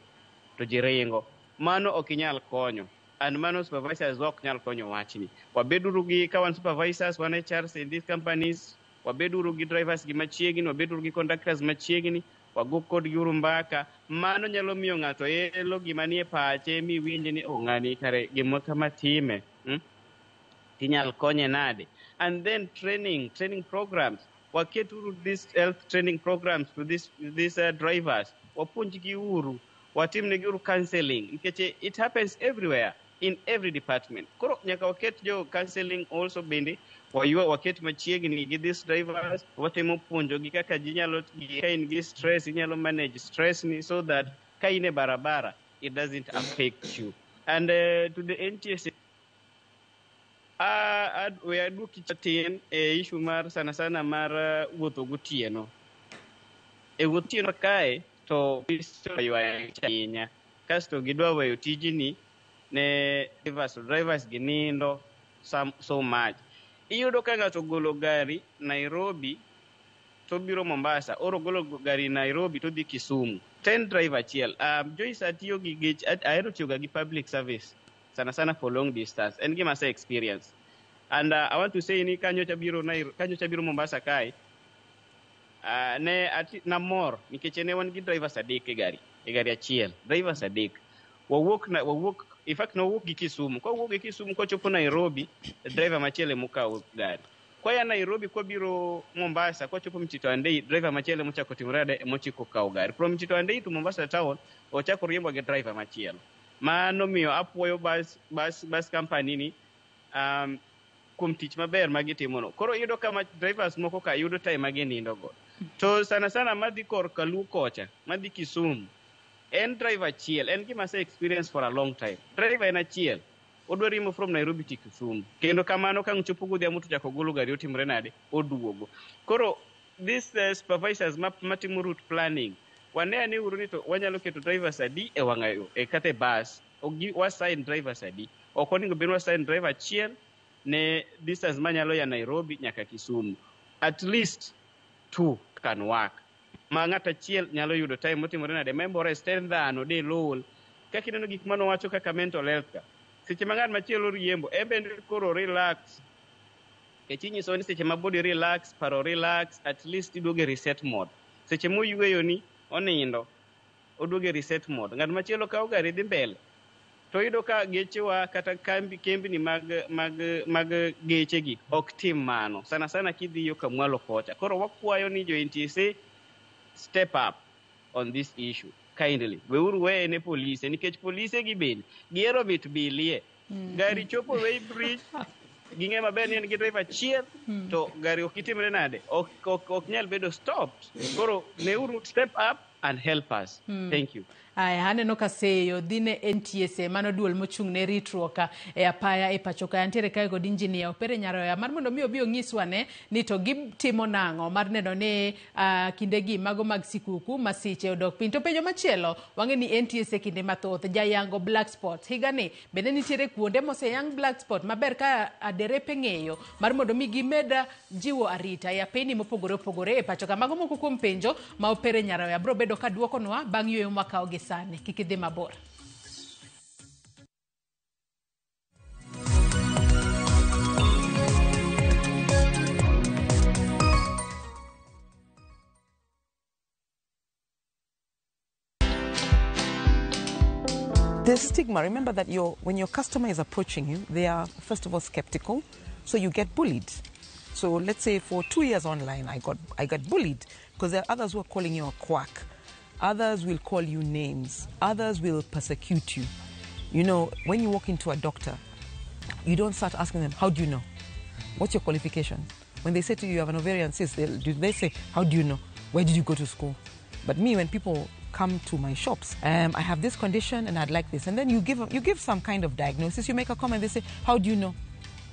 to ji ringo. Mano ok inyal konyo. And mano supervisors ok nyal konyo wachni. Wabeduru gi, ka wan supervisors, wan HRs in these companies, wabeduru gi drivers gi machiegni, wabeduru gi conductors machiegni, wago kodgi uru mbaka. Mano nyalo miyo ng'ato elo gima nie pache miwinj ni oh, ng'ani kare gima kama time. Tinyal konye nade? And then training programs. Waketuru these health training programs to these drivers. Wapuonjgi uru, watimnegi uru counseling. Nikech it happens everywhere, in every department. Koro nyaka waket jo counseling also bende, waywa waket machiegni gi these drivers, watemo puonjogi kaka ji nyalo, ka in gi stress, inyalo manage stress ni so that ka in e barabara, it doesn't affect you. And to the NTSA, we aduoki matin e issue mar sana sana mar wuotho gotieno. E wuoth otieno kae to ywaya ahinya. Kasto gidwa weyo tijni ne drivers, drivers gi nindo so much. Iyudo ka ng'ato ogolo gari Nairobi to biro Mombasa, or ogolo gari Nairobi to dhi Kisumu. Ten driver achiel. Joyce, atiyo gi gech, ahero tiyoga gi public service sana sana for long distance. En gima ase experience. And I want to say ni kanyocha biro kanyocha biro Mombasa kae, ne ati, namor nikech ne wan gi drivers adek e gari achiel, drivers adek. Wawuok, in fact nowuok gi Kisumu. Kowuok gi Kisumu kochopo Nairobi, driver machielo emokawo gari. Kwa ya Nairobi kwa biro Mombasa kwa chopo Mtito Andei, driver machielo mochako timore mochiko kawo gari. From Mtito Andei to Mombasa town ochako riembo gi driver machielo. Mano miyo apuoyo bus company ni kuom tich maber ma gitimono. Koro iyudo ka drivers moko ka yudo time ma ginindo go. To sana sana madhi korka Luo kocha, madhi Kisumu, en driver achiel, en gima ase experience for a long time. Driver en achiel, odwa riembo from Nairobi to Kisumu. Kendo kamano ka chopo godhiambo to chako golo gari otimore nade, oduogo. Koro these supervisors matimo route planning, wane ane uru ni to wanyalo keto drivers adi e wang'ayo, e kata e bus, wasign drivers adi. Ok onego bed ni wasign driver achiel ne distance manyalo ya Nairobi nyaka Kisumu. At least 2 can work. Ma ng'ato achiel nyalo yudo time motimore nade, membo rest en dhano de lol. Kaka ineno gik manowacho kaka mental health ka. Seche ma ng'at machielo riembo, en bende koro relax. Nikech inyiso ni seche ma body relax, paro relax, at least iduogo e reset mode. Seche moyweyo ni, onindo, oduogo e reset mode. Ng'at machielo kawo gari dhi mbele. To iyudo ka gechewa kata kembni mag gechegi ok tim mano. Sana sana kidhi yo kamwalo kocha. Koro wakwayo ni jo NTSA step up on this issue kindly. Weuru weye ne polise nikech polise gi bende gihero mit bilie. Gari chopo weighbridge ging'e maber ni en gi driver achiel to gari ok itimre nade, ok nyal bedo stopped. Koro neuru step up and help us. Thank you. Aya, aneno ka seyo dhi ne NTSA, mano duol mochung' ne ritruok e apaya e pacho ka. Antiere kae kod injinia Opere Nyaroya mar mondo mi obi onyiswa ne ni to gitimo nang'o mar neno ni kindegi mago mag sikuku masiche odok piny. To penjo machielo, wang'e ni NTSA kinde mathoth jayango black spot. Higani bende nitiere kuonde moseyang black spot maber ka aderepe ng'eyo mar mondo mi gimed jiwo arita e apeyni mopogore opogore e pacho ka. Mago moko kuom penjo ma Opere Nyaroya biro bedo ka duokonwa bang' yueyo mwakawo gi sani. Kik idhi mabor. The stigma, remember that when your customer is approaching you, they are first of all skeptical, so you get bullied. So let's say for 2 years online, I got bullied because there are others who are calling you a quack. Others will call you names. Others will persecute you. You know, when you walk into a doctor, you don't start asking them, how do you know? What's your qualification? When they say to you, you have an ovarian cyst, they say, how do you know? Where did you go to school? But me, when people come to my shops, I have this condition and I'd like this. And then you give some kind of diagnosis, you make a comment, they say, how do you know?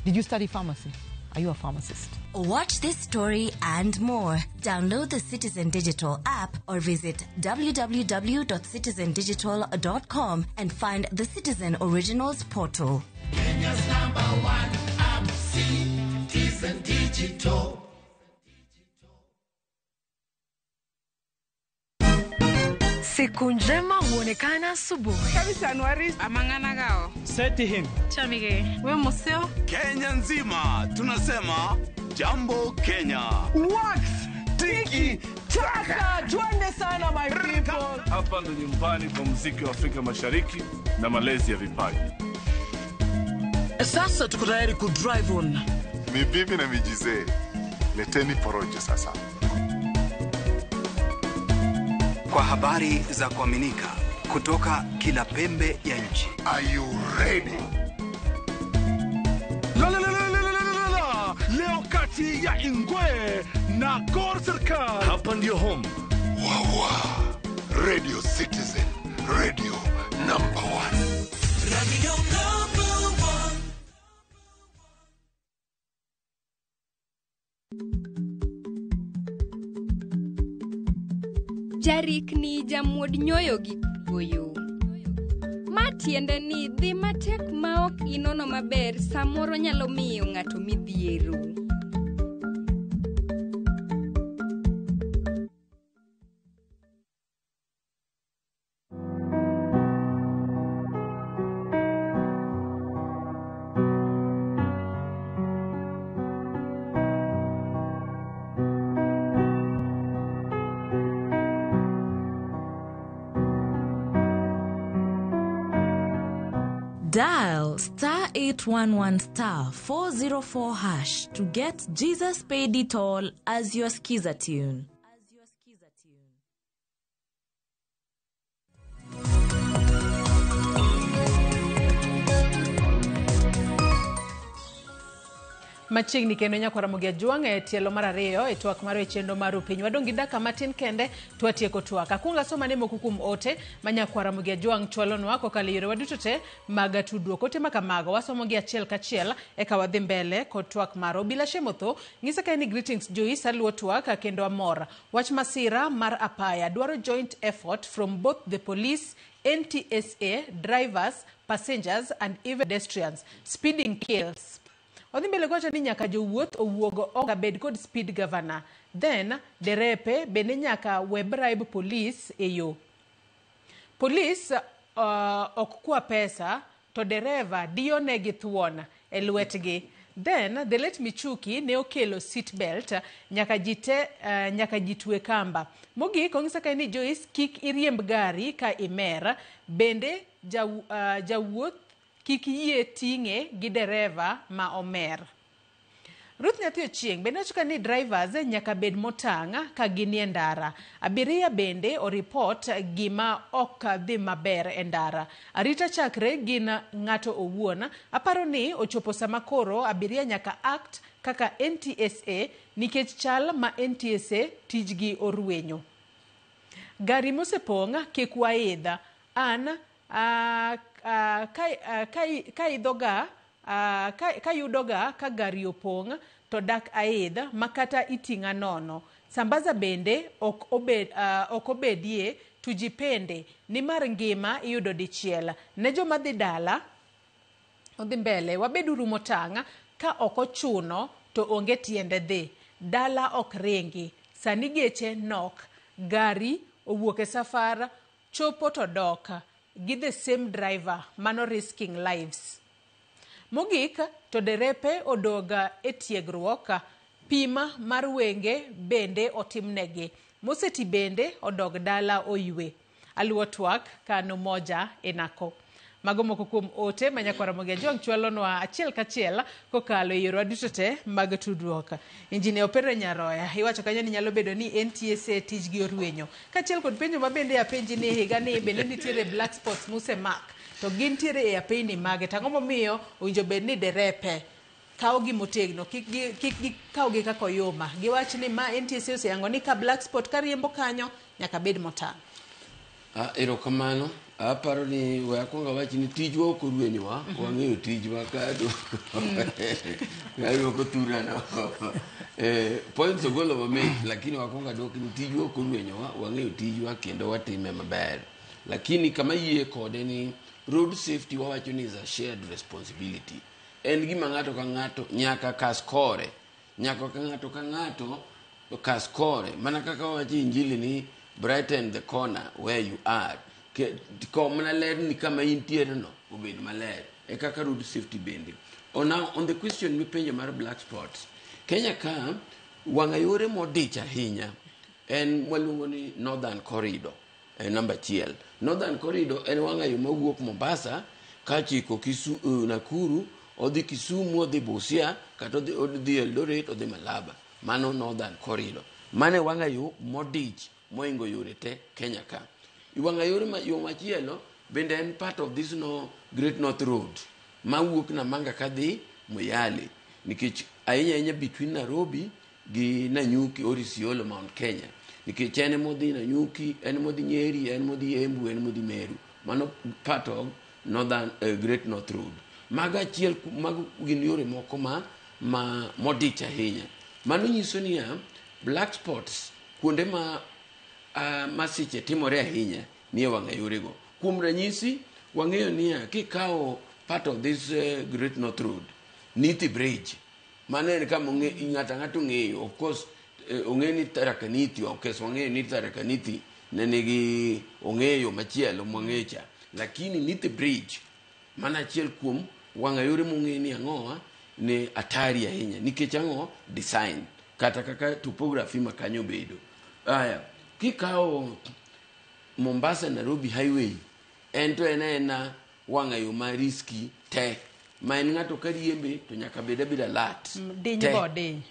Did you study pharmacy? Are you a pharmacist? Watch this story and more. Download the Citizen Digital app or visit www.citizendigital.com and find the Citizen Originals portal. Kenya's #1 app, Citizen Digital. Siku njema huonekana asubuhi. Kabisa Anuari. Amangana gao. Seti him. Chamige. We museo. Kenya nzima tunasema jambo Kenya. Wax tiki taka. Twende sana my people. Hapa ndo nyumbani kwa muziki wa Afrika Mashariki na malezi ya vipaji. Sasa tuko tayari ku drive on. Ni bibi na mijize. Leteni porojo sasa. Kwa habari za kuaminika kutoka kila pembe ya nchi. Are you ready? La la la la la la la. Leo kati ya Ingwe na Gor Serikal. Hapa ndio home. Wawa. Radio Citizen. Radio number 1. Radio number 1. Jarikni jamuod nyoyo gi kuoyo. Ma tiende ni dhi matek ma ok inono maber samoro nyalo miyo ng'ato midhiero. Dial star 811 star 404 hash to get Jesus Paid It All as your skiza tune. Machiegni kendo nyakwara Ramogi Ajwang' e tielo mar ariyo e twak mar chenro mar piny. Wadong' gi dakika matin kende to watieko twak. Akwongo asoma ne moko kuom ote ma nyakwara Ramogi Ajwang' chwalonwa kokalo e yorewa duto te mag tudruok. Ote ma kamago wasomo gi achiel kachiel eka wadhi mbele kod twak mar Obila Shemotho ng'isa kae ni greetings Joyce aluwo twak kendo amor. Wach masira mar apaya dwaro joint effort from both the police, NTSA, drivers, passengers and even pedestrians. Speeding kills. Odhi mbele kowacho ni nyaka jowuoth owuog oko bed kod speed governor. Then derepe bende nyaka we bribe police e yo. Police ok kwa pesa to dereva diyo negi thuon e lwetgi. Then the late Michuki ne okelo seat belt nyaka jite nyaka jitwe kamba. Mogik ong'isa kae ni Joyce kik iriemb gari ka imer, bende jawuoth kik yie ting'e gi dereva ma omer. Ruth Nyathi Ochieng' bende wacho ka ni drivers nyaka bed motang' ka ginie ndara. Abiria bende oripot gima ok dhi maber e ndara. Arita chakre gin ng'ato owuon. Aparo ni ochopo sama koro abiria nyaka act kaka NTSA nikech chal ma NTSA tijgi orwenyo. Gari mosepong' kik waidh. An kayudoga ka gari opong' to dak aidh makata iting'a nono. Sambaza bende ok obedie tujipende nimar ngima iyudo dichiel. Ne joma dhi dala odhi mbele wabeduru motang' ka ok ochuno to onge tiende dhi. Dala ok ringi. Sani geche nok. Gari owuok e safar chopo to dok gi the same driver mano risking lives. Mogik to derepe odoga e tiegruok, pima mar wenge bende otimnegi. Moseti bende odog dala oywe. Aluwo twak kano moja enako. Mago moko kuom ote ma nyakwara Ramogi Ajwang' chwalonwa achiel kachiel kokalo e yorewa duto te mag tudruok. Injinia Opere Nyaroya iwacho kanyo ni nyalo bedo ni NTSA tijgi orwenyo. Kaachiel kod penjo ma bende apenji ni higa ni bende nitiere black spots mosemak to gintiere e apeyni mage. Tang'o momiyo owinjo bed ni derepe kawo gi motegno, kik gikawgi kaka oyuma. Giwach ni ma NTSA oseyango ni ka black spot kariembo kanyo nyaka bed motang'. Erokamano. Aparo ni we akwongo awach ni tijwa ok orwenyowa, wang'eyo tijwa ka duoko thurano. Points ogolo mamit, lakini wakwongo aduok ni tijwa ok orwenyowa, wang'eyo tijwa kendo watime maber. Lakini kama yie kode ni road safety wawacho ni is a shared responsibility. En gima ng'ato ka ng'ato nyaka kas kore. Nyaka ka ng'ato ka ng'ato kas kore. Mana kaka wawacho injili ni brighten the corner where you are. Kom ler ni kama intiere no obed maler. E kaka road safety bende. Now on the question mipenjo mar black spots. Kenya ka wang'a yore modich ahinya en waluongo ni Northern Corridor. En namba 1. Northern Corridor en wang'a yo mawuok Mombasa kachiko Nakuru, odhi Kisumu, odhi Busia, kata odhi Eldoret, odhi Malaba. Mano Northern Corridor. Mano e wang'a yo modich moingo yore te Kenya ka. Wang'a yore yo machielo bende en part of this no Great North Road mawuok Namanga kadhi Moyale, nikech ahinya ahinya between Nairobi gi Nanyuki or Isiolo Mount Kenya, nikech en modhi Nanyuki, en modhi Nyeri, en modhi Embu, en modhi Meru. Mano part of Northern Great North Road. Mago achiel mago gin yore moko ma modich ahinya. Mano nyiso niya black spots kuonde ma masiche timore ahinya nie wang'a yorego. Kuom ranyisi wang'eyo niya kikawo part of this Great North Road, Nithi Bridge, mano en kama ng'ato ang'ato ong'eyo. Of course ong'e ni Tharaka Nithi, ok wang'eyo ni Tharaka Nithi ne nigi ong'eyo machielo mwang'eyo cha, lakini Nithi Bridge mana achiel kuom wang'a yore mong'e ni ang'owa ne atari ahinya nikech ang'o design kata kaka topography ma kanyo bedo. Aya, kikawo Mombasa Nairobi Highway, en to en aena wang'ayo ma riski te ma en ng'ato ka riembe to nyaka bed abeda alert. Diny Te. bo odiny.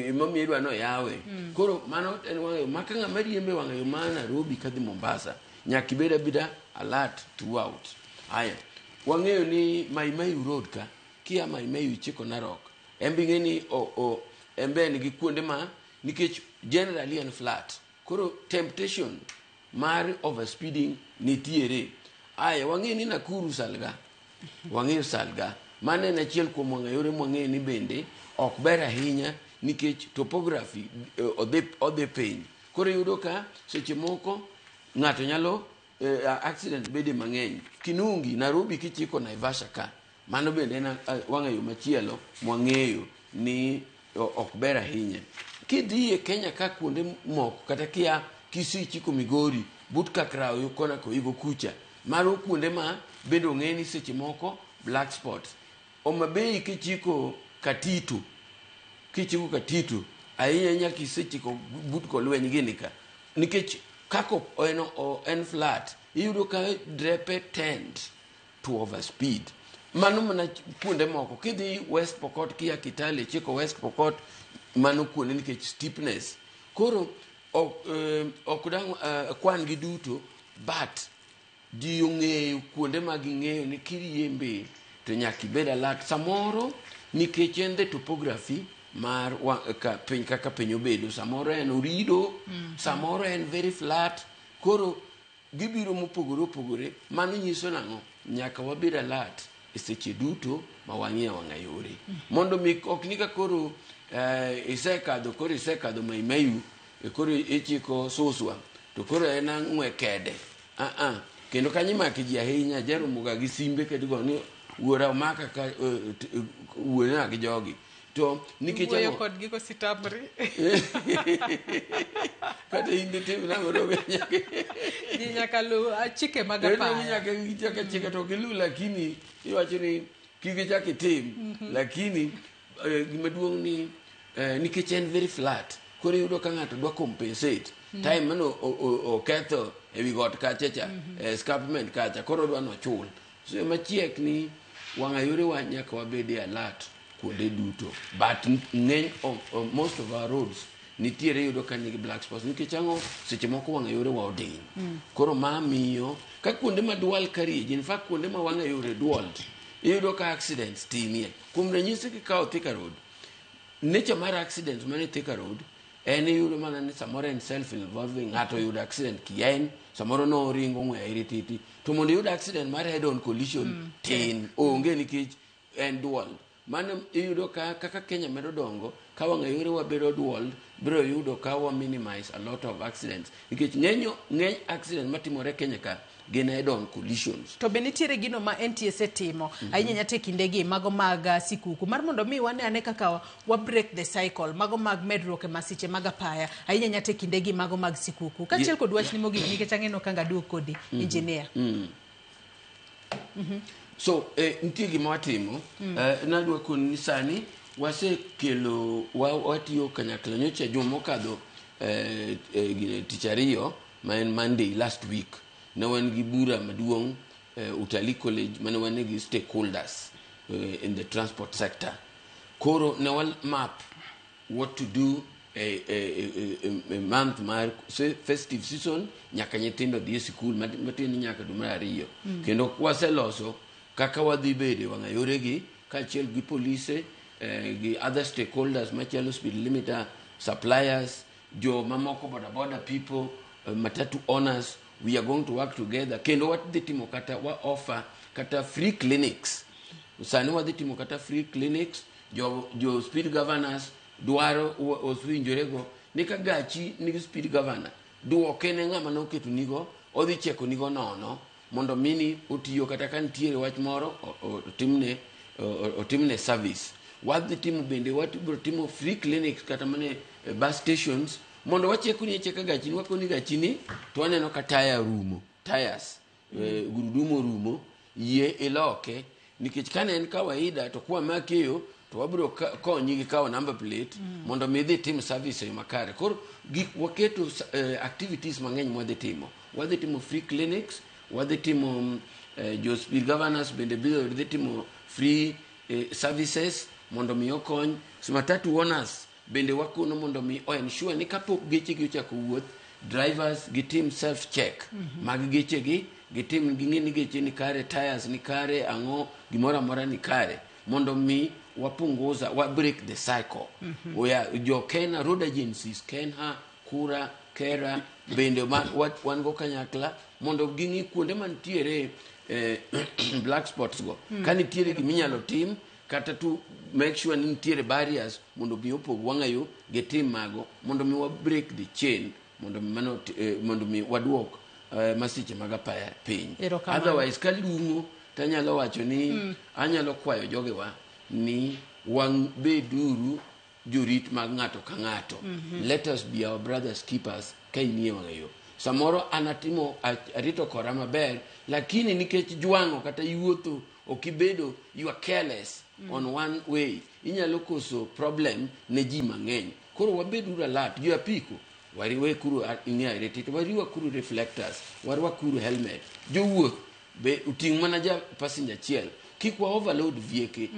Emomiyo idwa noyawe. Koro mano en wang'ayo ma ka ng'ama riembe wang'ayo ma Nairobi kadhi Mombasa nyaka ibed abeda alert throughout. Aya, wang'eyo ni Mai Mahiu Road ka kia Mai Mahiu ichiko Narok, en be ing'e ni en be en gi kuonde ma nikech generally en flat, koro temptation mar overspeeding nitiere. Aya, wang'eyo ni Nakuru Salga, wang'eyo Salga, mano en achiel kuom wang'ayore mwang'eyo ni bende ok ber ahinya nikech topography odhi piny. Koro iyudo ka seche moko ng'ato nyalo accident bede mang'eny. Kinungi, Nairobi kichiko Naivasha ka, mano bende en wang'ayo machielo mwang'eyo ni ok ber ahinya. Kidhi e Kenya ka kuonde moko kata kia Kisii chiko Migori but Kakraw yo kona koigo kucha, mano kuonde ma bende ong'e ni seche moko black spots. Homa Bay kichiko Katito, kichiko Katito ahinya ahinya kisechiko but kolweny gini ka, nikech kako en flat, iyudo ka drepe tend to overspeed. Mano mana kuonde moko. Kidhi West Pokot kia Kitale chiko West Pokot, mano kuonde nikech steepness. Koro ok dang' kwan gi duto, but ji ong'eyo kuonde ma ging'eyo ni kiriembe to nyaka ibed alert. Samoro nikech en the topography mar piny kaka piny obedo, samoro en orido, samoro en very flat, koro gibiro mopogore opogore. Mano nyiso nang'o? Nyaka wabed alert e seche duto ma wang'iyo wang'a yore, mondo mi ok ni ka koro isekadho, koro isekadho Mai Mahiu, koro ichiko Suswa to koro en ang'we kede. Kendo kanyo imako ji ahinya, jaromoga gi simbe kendo ni wuora omaka ka wuona gi jogi. To nikech Wuoyo kodgi kositamri. Kata in ditim nang'o to nyaka ji nyaka luw chike mag apaya. Nyaka gichak chike to giluw, lakini iwacho ni kik ichak itim. Lakini gima duong' ni nikech en very flat, koro iyudo ka ng'ato dwa compensate time mano oketho ewi got kacha cha, escarpment kacha, koro odwa nochul. So machiek ni wang'ayorewa nyaka wabede alert kuonde duto, but ng'eny of most of our roads nitiere yudo ka nigi black spots nikech ang'o? Seche moko wang'ayorewa odiny. Koro ma miyo ka kuonde ma dual carriage, in fact kuonde ma wang'ayore dual, iyudo ka accidents tinie. Kuom ranyisi kikawo Thika Road, nature mar accidents mane Thika Road en iyudo mana ni samoro en self involving, ng'ato oyudo accident kien, samoro noringo ng'we airititi, to mondo iyud accident mar head on collision tin onge nikech en dual. Mano iyudo ka kaka Kenya medo dongo, ka wang'ayorewa bedo dual, biro yudo ka wa minimize a lot of accidents nikech ng'eny accident matimore Kenya ka gin head on collisions. To be nitiere gino ma NTSA timo ahinya nyaka e kindegi mago mag sikuku mar mondo mi wane ane kaka wa break the cycle mago mag medruok e masiche mag apaya ahinya nyaka e kindegi mago mag sikuku. Kaachiel kod wachni mogik nikech ang'eno ka ngaduog kodi engineer. So nitie gima watimo. Nadwa koni ni sani wasekelo watiyo kanyakla nyocha juma mokadho, tich ariyo ma en Monday last week, ne wan gi bura maduong' Utalii College mane wan gi stakeholders in the transport sector. Koro ne wa map what to do a month mar festive season nyaka nyithindo dhi e sikul matin nyaka dwe mar ariyo. Kendo waseloso kaka wadhi bedo e wang'ayoregi kaachiel gi polise gi other stakeholders machalo speed limiter suppliers, jo mamoko boda boda people, matatu owners. We are going to work together kendo wadhi timo kata wa offer kata free clinics. Sani wadhi timo kata free clinics. Jo speed governors dwaro osewinjorego ni ka gachi nigi speed governor, duoke ne ng'ama noketo nigo, odhi cheko nigo nono mondo mini otiyo kata ka nitiere wach moro otimne service. Wadhi timo bende wabiro timo free clinics kata mana e bus stations mondo wachekoni acheka gachini, wakoni gachini to waneno ka taya rumo, tires, gurudumu orumo, yie iloke nikech kane en kawaida to kwa makeyo to wabiro konyi gi kawo number plate mondo mi idhi tim service e yo makare. Koro gik waketo activities mang'eny mwadhi timo. Wadhi timo free clinics, wadhi timo Jo speed governors bende biro dhi timo free services mondo mi okony. So matatu owners bende wakono mondo mi o ensure ni kapok gechegi ochako wuoth, drivers gitim self check mag gechegi, gitim ging'e ni geche ni kare, tires ni kare, ang'o gimoro amora ni kare, mondo mi wapunguza, wa break the cycle. Oya, jo Kenya road agencies, KeNHA, KURA, KeRRA bende wan go kanyakla mondo ging'i kuonde mantiere black spots go ka nitiere giminyalo tim, kata to make sure ni nitiere barriers mondo mi opog wang'ayo, gitim mago mondo mi wa break the chain, mondo mi mano mondo mi waduok masiche mag apaya piny. Erokamano. Otherwise kalung'o tanyalo wacho ni anyalo kwayo jogewa ni wabeduru jorit mag ng'ato ka ng'ato. Let us be our brothers keepers. Ka inie wang'ayo samoro an atimo arito kora maber, lakini nikech jwang'o kata yuotho ok ibedo, you are careless on one way, inyalo koso problem ne ji mang'eny. Koro wabeduru alert. Jo apiko wariwekuru ing'e arititi, warwakuru reflectors, warwakuru helmet. Jowuoth be oting' mana ja passenger achiel, kik wa overload vieke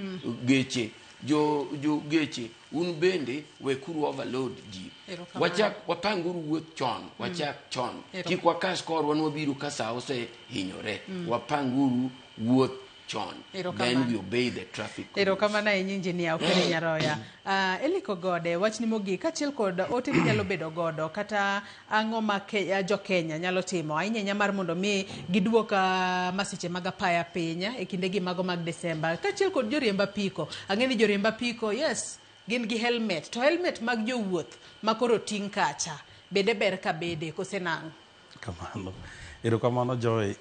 geche. Jo geche un bende wekuru overload ji. Erokamano. Wachak wapanguru wuoth chon, wachak chon, kik wakas korwa nwabiro ka sa osehinyore. Wapanguru wuoth chon, then Erokamano. we obey the traffic. Erokamano ahinya, Injinia Okere Nyaroya. Eliko Gode, wachni mogik kaachiel kod ote minyalo bedo godo kata ang'o ma jo Kenya nyalo timo ahinya ahinya mar mondo mi giduok masiche mag apaya piny e kindegi mago mag Desemba, kaachiel kod joriemb apiko. Ang'e ni joriemb apiko, yes, gin gi helmet, to helmet mag jowuoth ma koro ting' kacha bende ber ka bede kose nang'o? Kamano, erokamano Joy.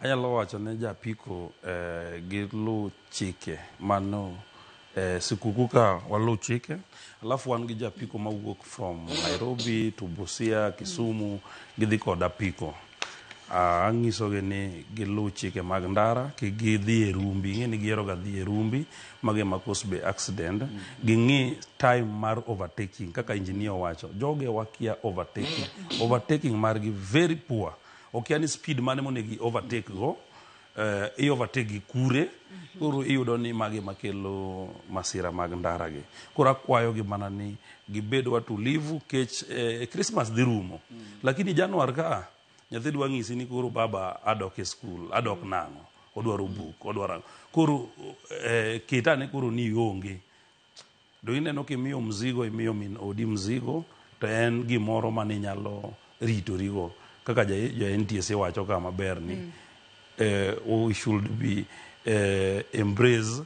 Anyalo wacho ne japiko gilu chike mano sikuku ka walu chike. Alafu wan gi japiko mawuok from Nairobi to Busia, Kisumu, gidhi kod apiko. Ang'isogi ni gilu chike mag ndara, kik gidhi e rumbi. Ing'e ni gihero ga dhi e rumbi, mago ema cause be accident. Ging'i time mar overtaking, kaka engineer owacho. Joge wakia overtaking. Overtaking margi very poor. Okia ni speed mane monego i overtake go, i overtake gi kure. Koro iyudo ni magi makelo masira mag ndara gi. Koro akwayogi mana ni gibed watulivu kech Christmas dhi rumo. Lakini Januar ka nyathi dwa ng'isi ni koro baba adok e skul, adok nang'o, odwaro buk, odwaro ang'o. Koro ketane koro ni ionge. Do ineno kimiyo mzigo, imiyo min odi mzigo, to en gimoro maninyalo ritorigo. Kaka ja NTSA wacho ka maber ni we should be embrace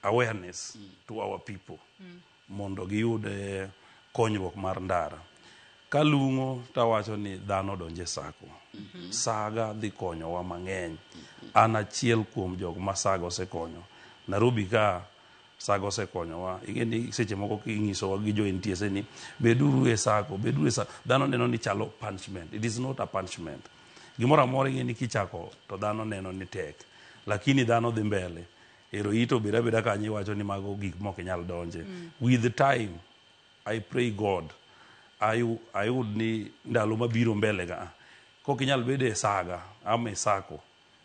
awareness to our people mondo giyud konyruok mar ndara. Kalung'o tawacho ni dhano donje sako. Saga dhi konyowa mang'eny. An achiel kuom jok ma saga osekonyo. Nairobi ka saga osekonyowa. Ing'e ni seche moko kinyisowa gi jo NTSA ni beduru e sako, beduru e sako. Dhano neno ni chalo punishment. It is not a punishment. Gimoro amora ing'e ni kichako to dhano neno ni tek. Lakini dhano dhi mbele. Ero ito beda abeda kanyo iwacho ni mago gik mok inyal donje. With time, I pray God, ayud ni ndalo mabiro mbele ka, kok inyal bedo e saga ama e sako,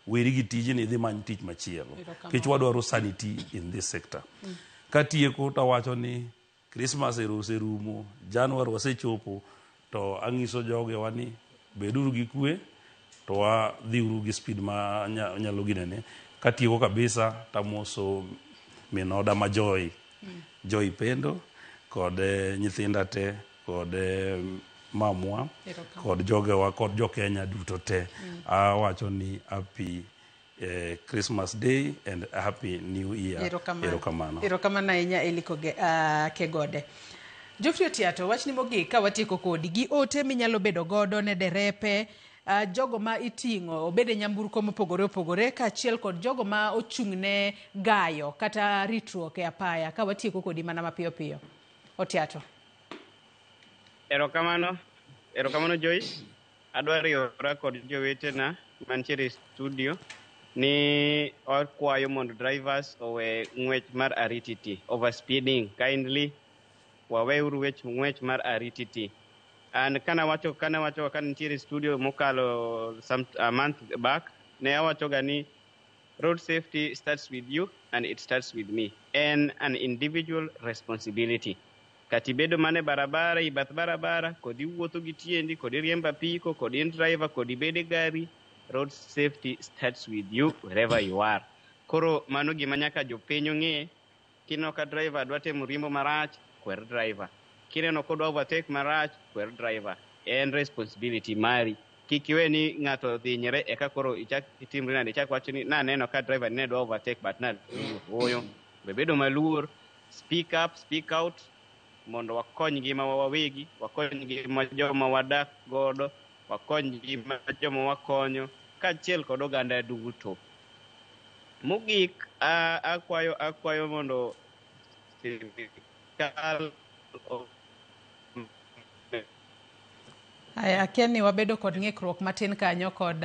weri gi tijni idhi many tich machielo. Erokamano. Nikech wadwaro sanity in this sector. Katieko tawacho ni Christmas ero oserumo, Januar wasechopo, to ang'iso jogewa ni beduru gi kwe, to wadhiuru gi speed ma nyalo ginene. Katieko kabisa tamoso min oda ma Joy, Joy Pendo, kod nyithinda te, kod mamwa, Erokamano. kod jogewa, kod jo Kenya duto te. Awacho ni happy Christmas Day and happy New Year. Erokamano. Erokamano. Erokamano ahinya Eliko Kegode. Geoffrey Otiato, wachni mogik ka watieko kodi gi ote minyalo bedo godo ne derepe, jogo ma iting'o obed e nyamburko mopogore opogore kaachiel kod jogo ma ochung' ne gayo kata ritruok e apaya, ka watieko kodi mana mapiyo piyo. Otiato. Erokamano, erokamano Joyce. Adwa riwora kod jowetena mantiere e studio ni wakwayo mondo drivers owe ng'wech mar arititi, overspeeding. Kindly waweuru wech ng'wech mar arititi. And kanawacho ka nitiere e studio mokalo some a month back. Ne awachoga ni road safety starts with you and it starts with me. En an individual responsibility. Kata ibedo mana e barabara, e bath barabara, kod iwuotho gi tiendi, kod iriembo apiko, kod in driver, kod ibedo e gari, road safety starts with you wherever you are. Koro mano gima nyaka jopiny ong'e. Kineno ka driver dwa temo riembo marach, kwer driver. Kineno kodwa overtake marach, kwer driver. En responsibility mari. Kik iwe ni ng'ato odhinyre eka koro ichak itimri nade, ichak wacho ni naneno ka driver ne dwa overtake but naluor. Ooyo. We bedo maluor, speak up, speak out, mondo wakony ngimawa wawegi, wakony ngima joma wadak godo, wakony ngima joma wakonyo, kaachiel kod oganda duto. Mogik, akwayo mondo sirikal Aya, akia ni wabedo kod ng'ikruok matin kanyo kod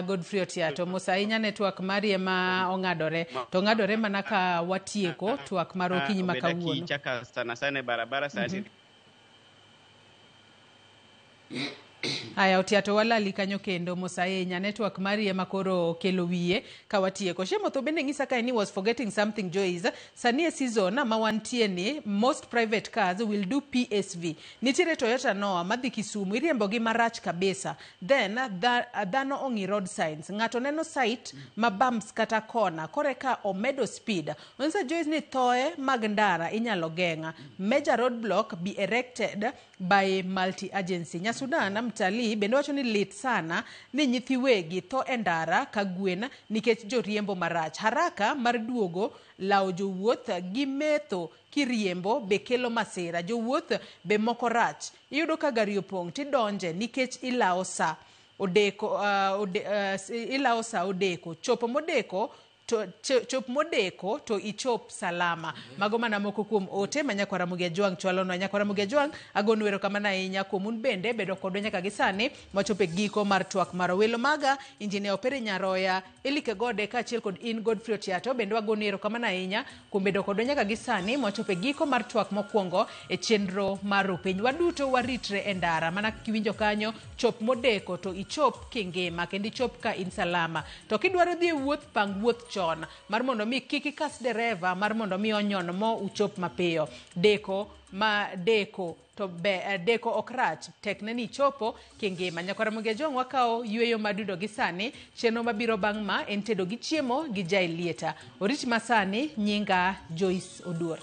Godfrey Otiato. Mos ahinya network mari ema ong'adore. To ong'adore mana ka watieko twak mar okinyi ma obed kawuono. akicha ka sana sana e barabara sani. Aya, Otiato walali kanyo kendo mos ahinya. Network mari ema koro kelo wiye ka watieko. Shemotho bende ng'isa kae ni was forgetting something, Joyce. Sani e season ma wantie ni most private cars will do PSV. Nitiere Toyota Noah madhi Kisumu iriembo gi marach kabisa. Then dhano ong'i road signs. Ng'ato neno site ma bumps kata kona koreka omedo speed. Onyisa Joyce ni thoe mag ndara inyalo geng'a. Major roadblock be erected by multi-agency. Nyasudan mtalii bende wacho ni lit sana ni nyithi wegi tho e ndara ka gwen nikech joriembo marach. Haraka mar duogo lawo jowuoth gi metho kiriembo be kelo masira. Jowuoth be moko rach. Iyudo ka gari opong' tidonje nikech ilawo sa odeko, ilawo sa odeko. Chopo modeko to chop modeko to ichop salama. Mago mana moko kuom ote ma Nyakwar Ramogi Ajwang' chwalonwa. Nyakwar Ramogi Ajwang' agonu erokamano ahinya kuom un bende bedo kodwa nyaka gi sani mwachopo e giko mar twak mar welo maga Injinia Opere Nyaroya, Eli Kegode kaachiel kod in Godfrey Otiato. Bende wagonu erokamano ahinya kuom bedo kodwa nyaka gi sani mwachopo e giko mar twak mokwongo e chenro mar Rupiny. Waduto waritre e ndara mana kiwinjo kanyo chop modeko to ichop kingima kendo ichop ka in salama. To kidwaro dhi e wuoth, pang wuoth chon mar mondo mi kik ikas dereva mar mondo mi onyon mo uchop mapiyo. Deko ma deko to be deko ok rach, tekne ni ichopo kingima. Nyakwar Ramogi Ajwang' wakawo yweyo madudo gi sani. Chenro mabiro bang' ma en tedo gi chiemo gi Jaelieta. Orit masani, nyinga Joyce Oduor.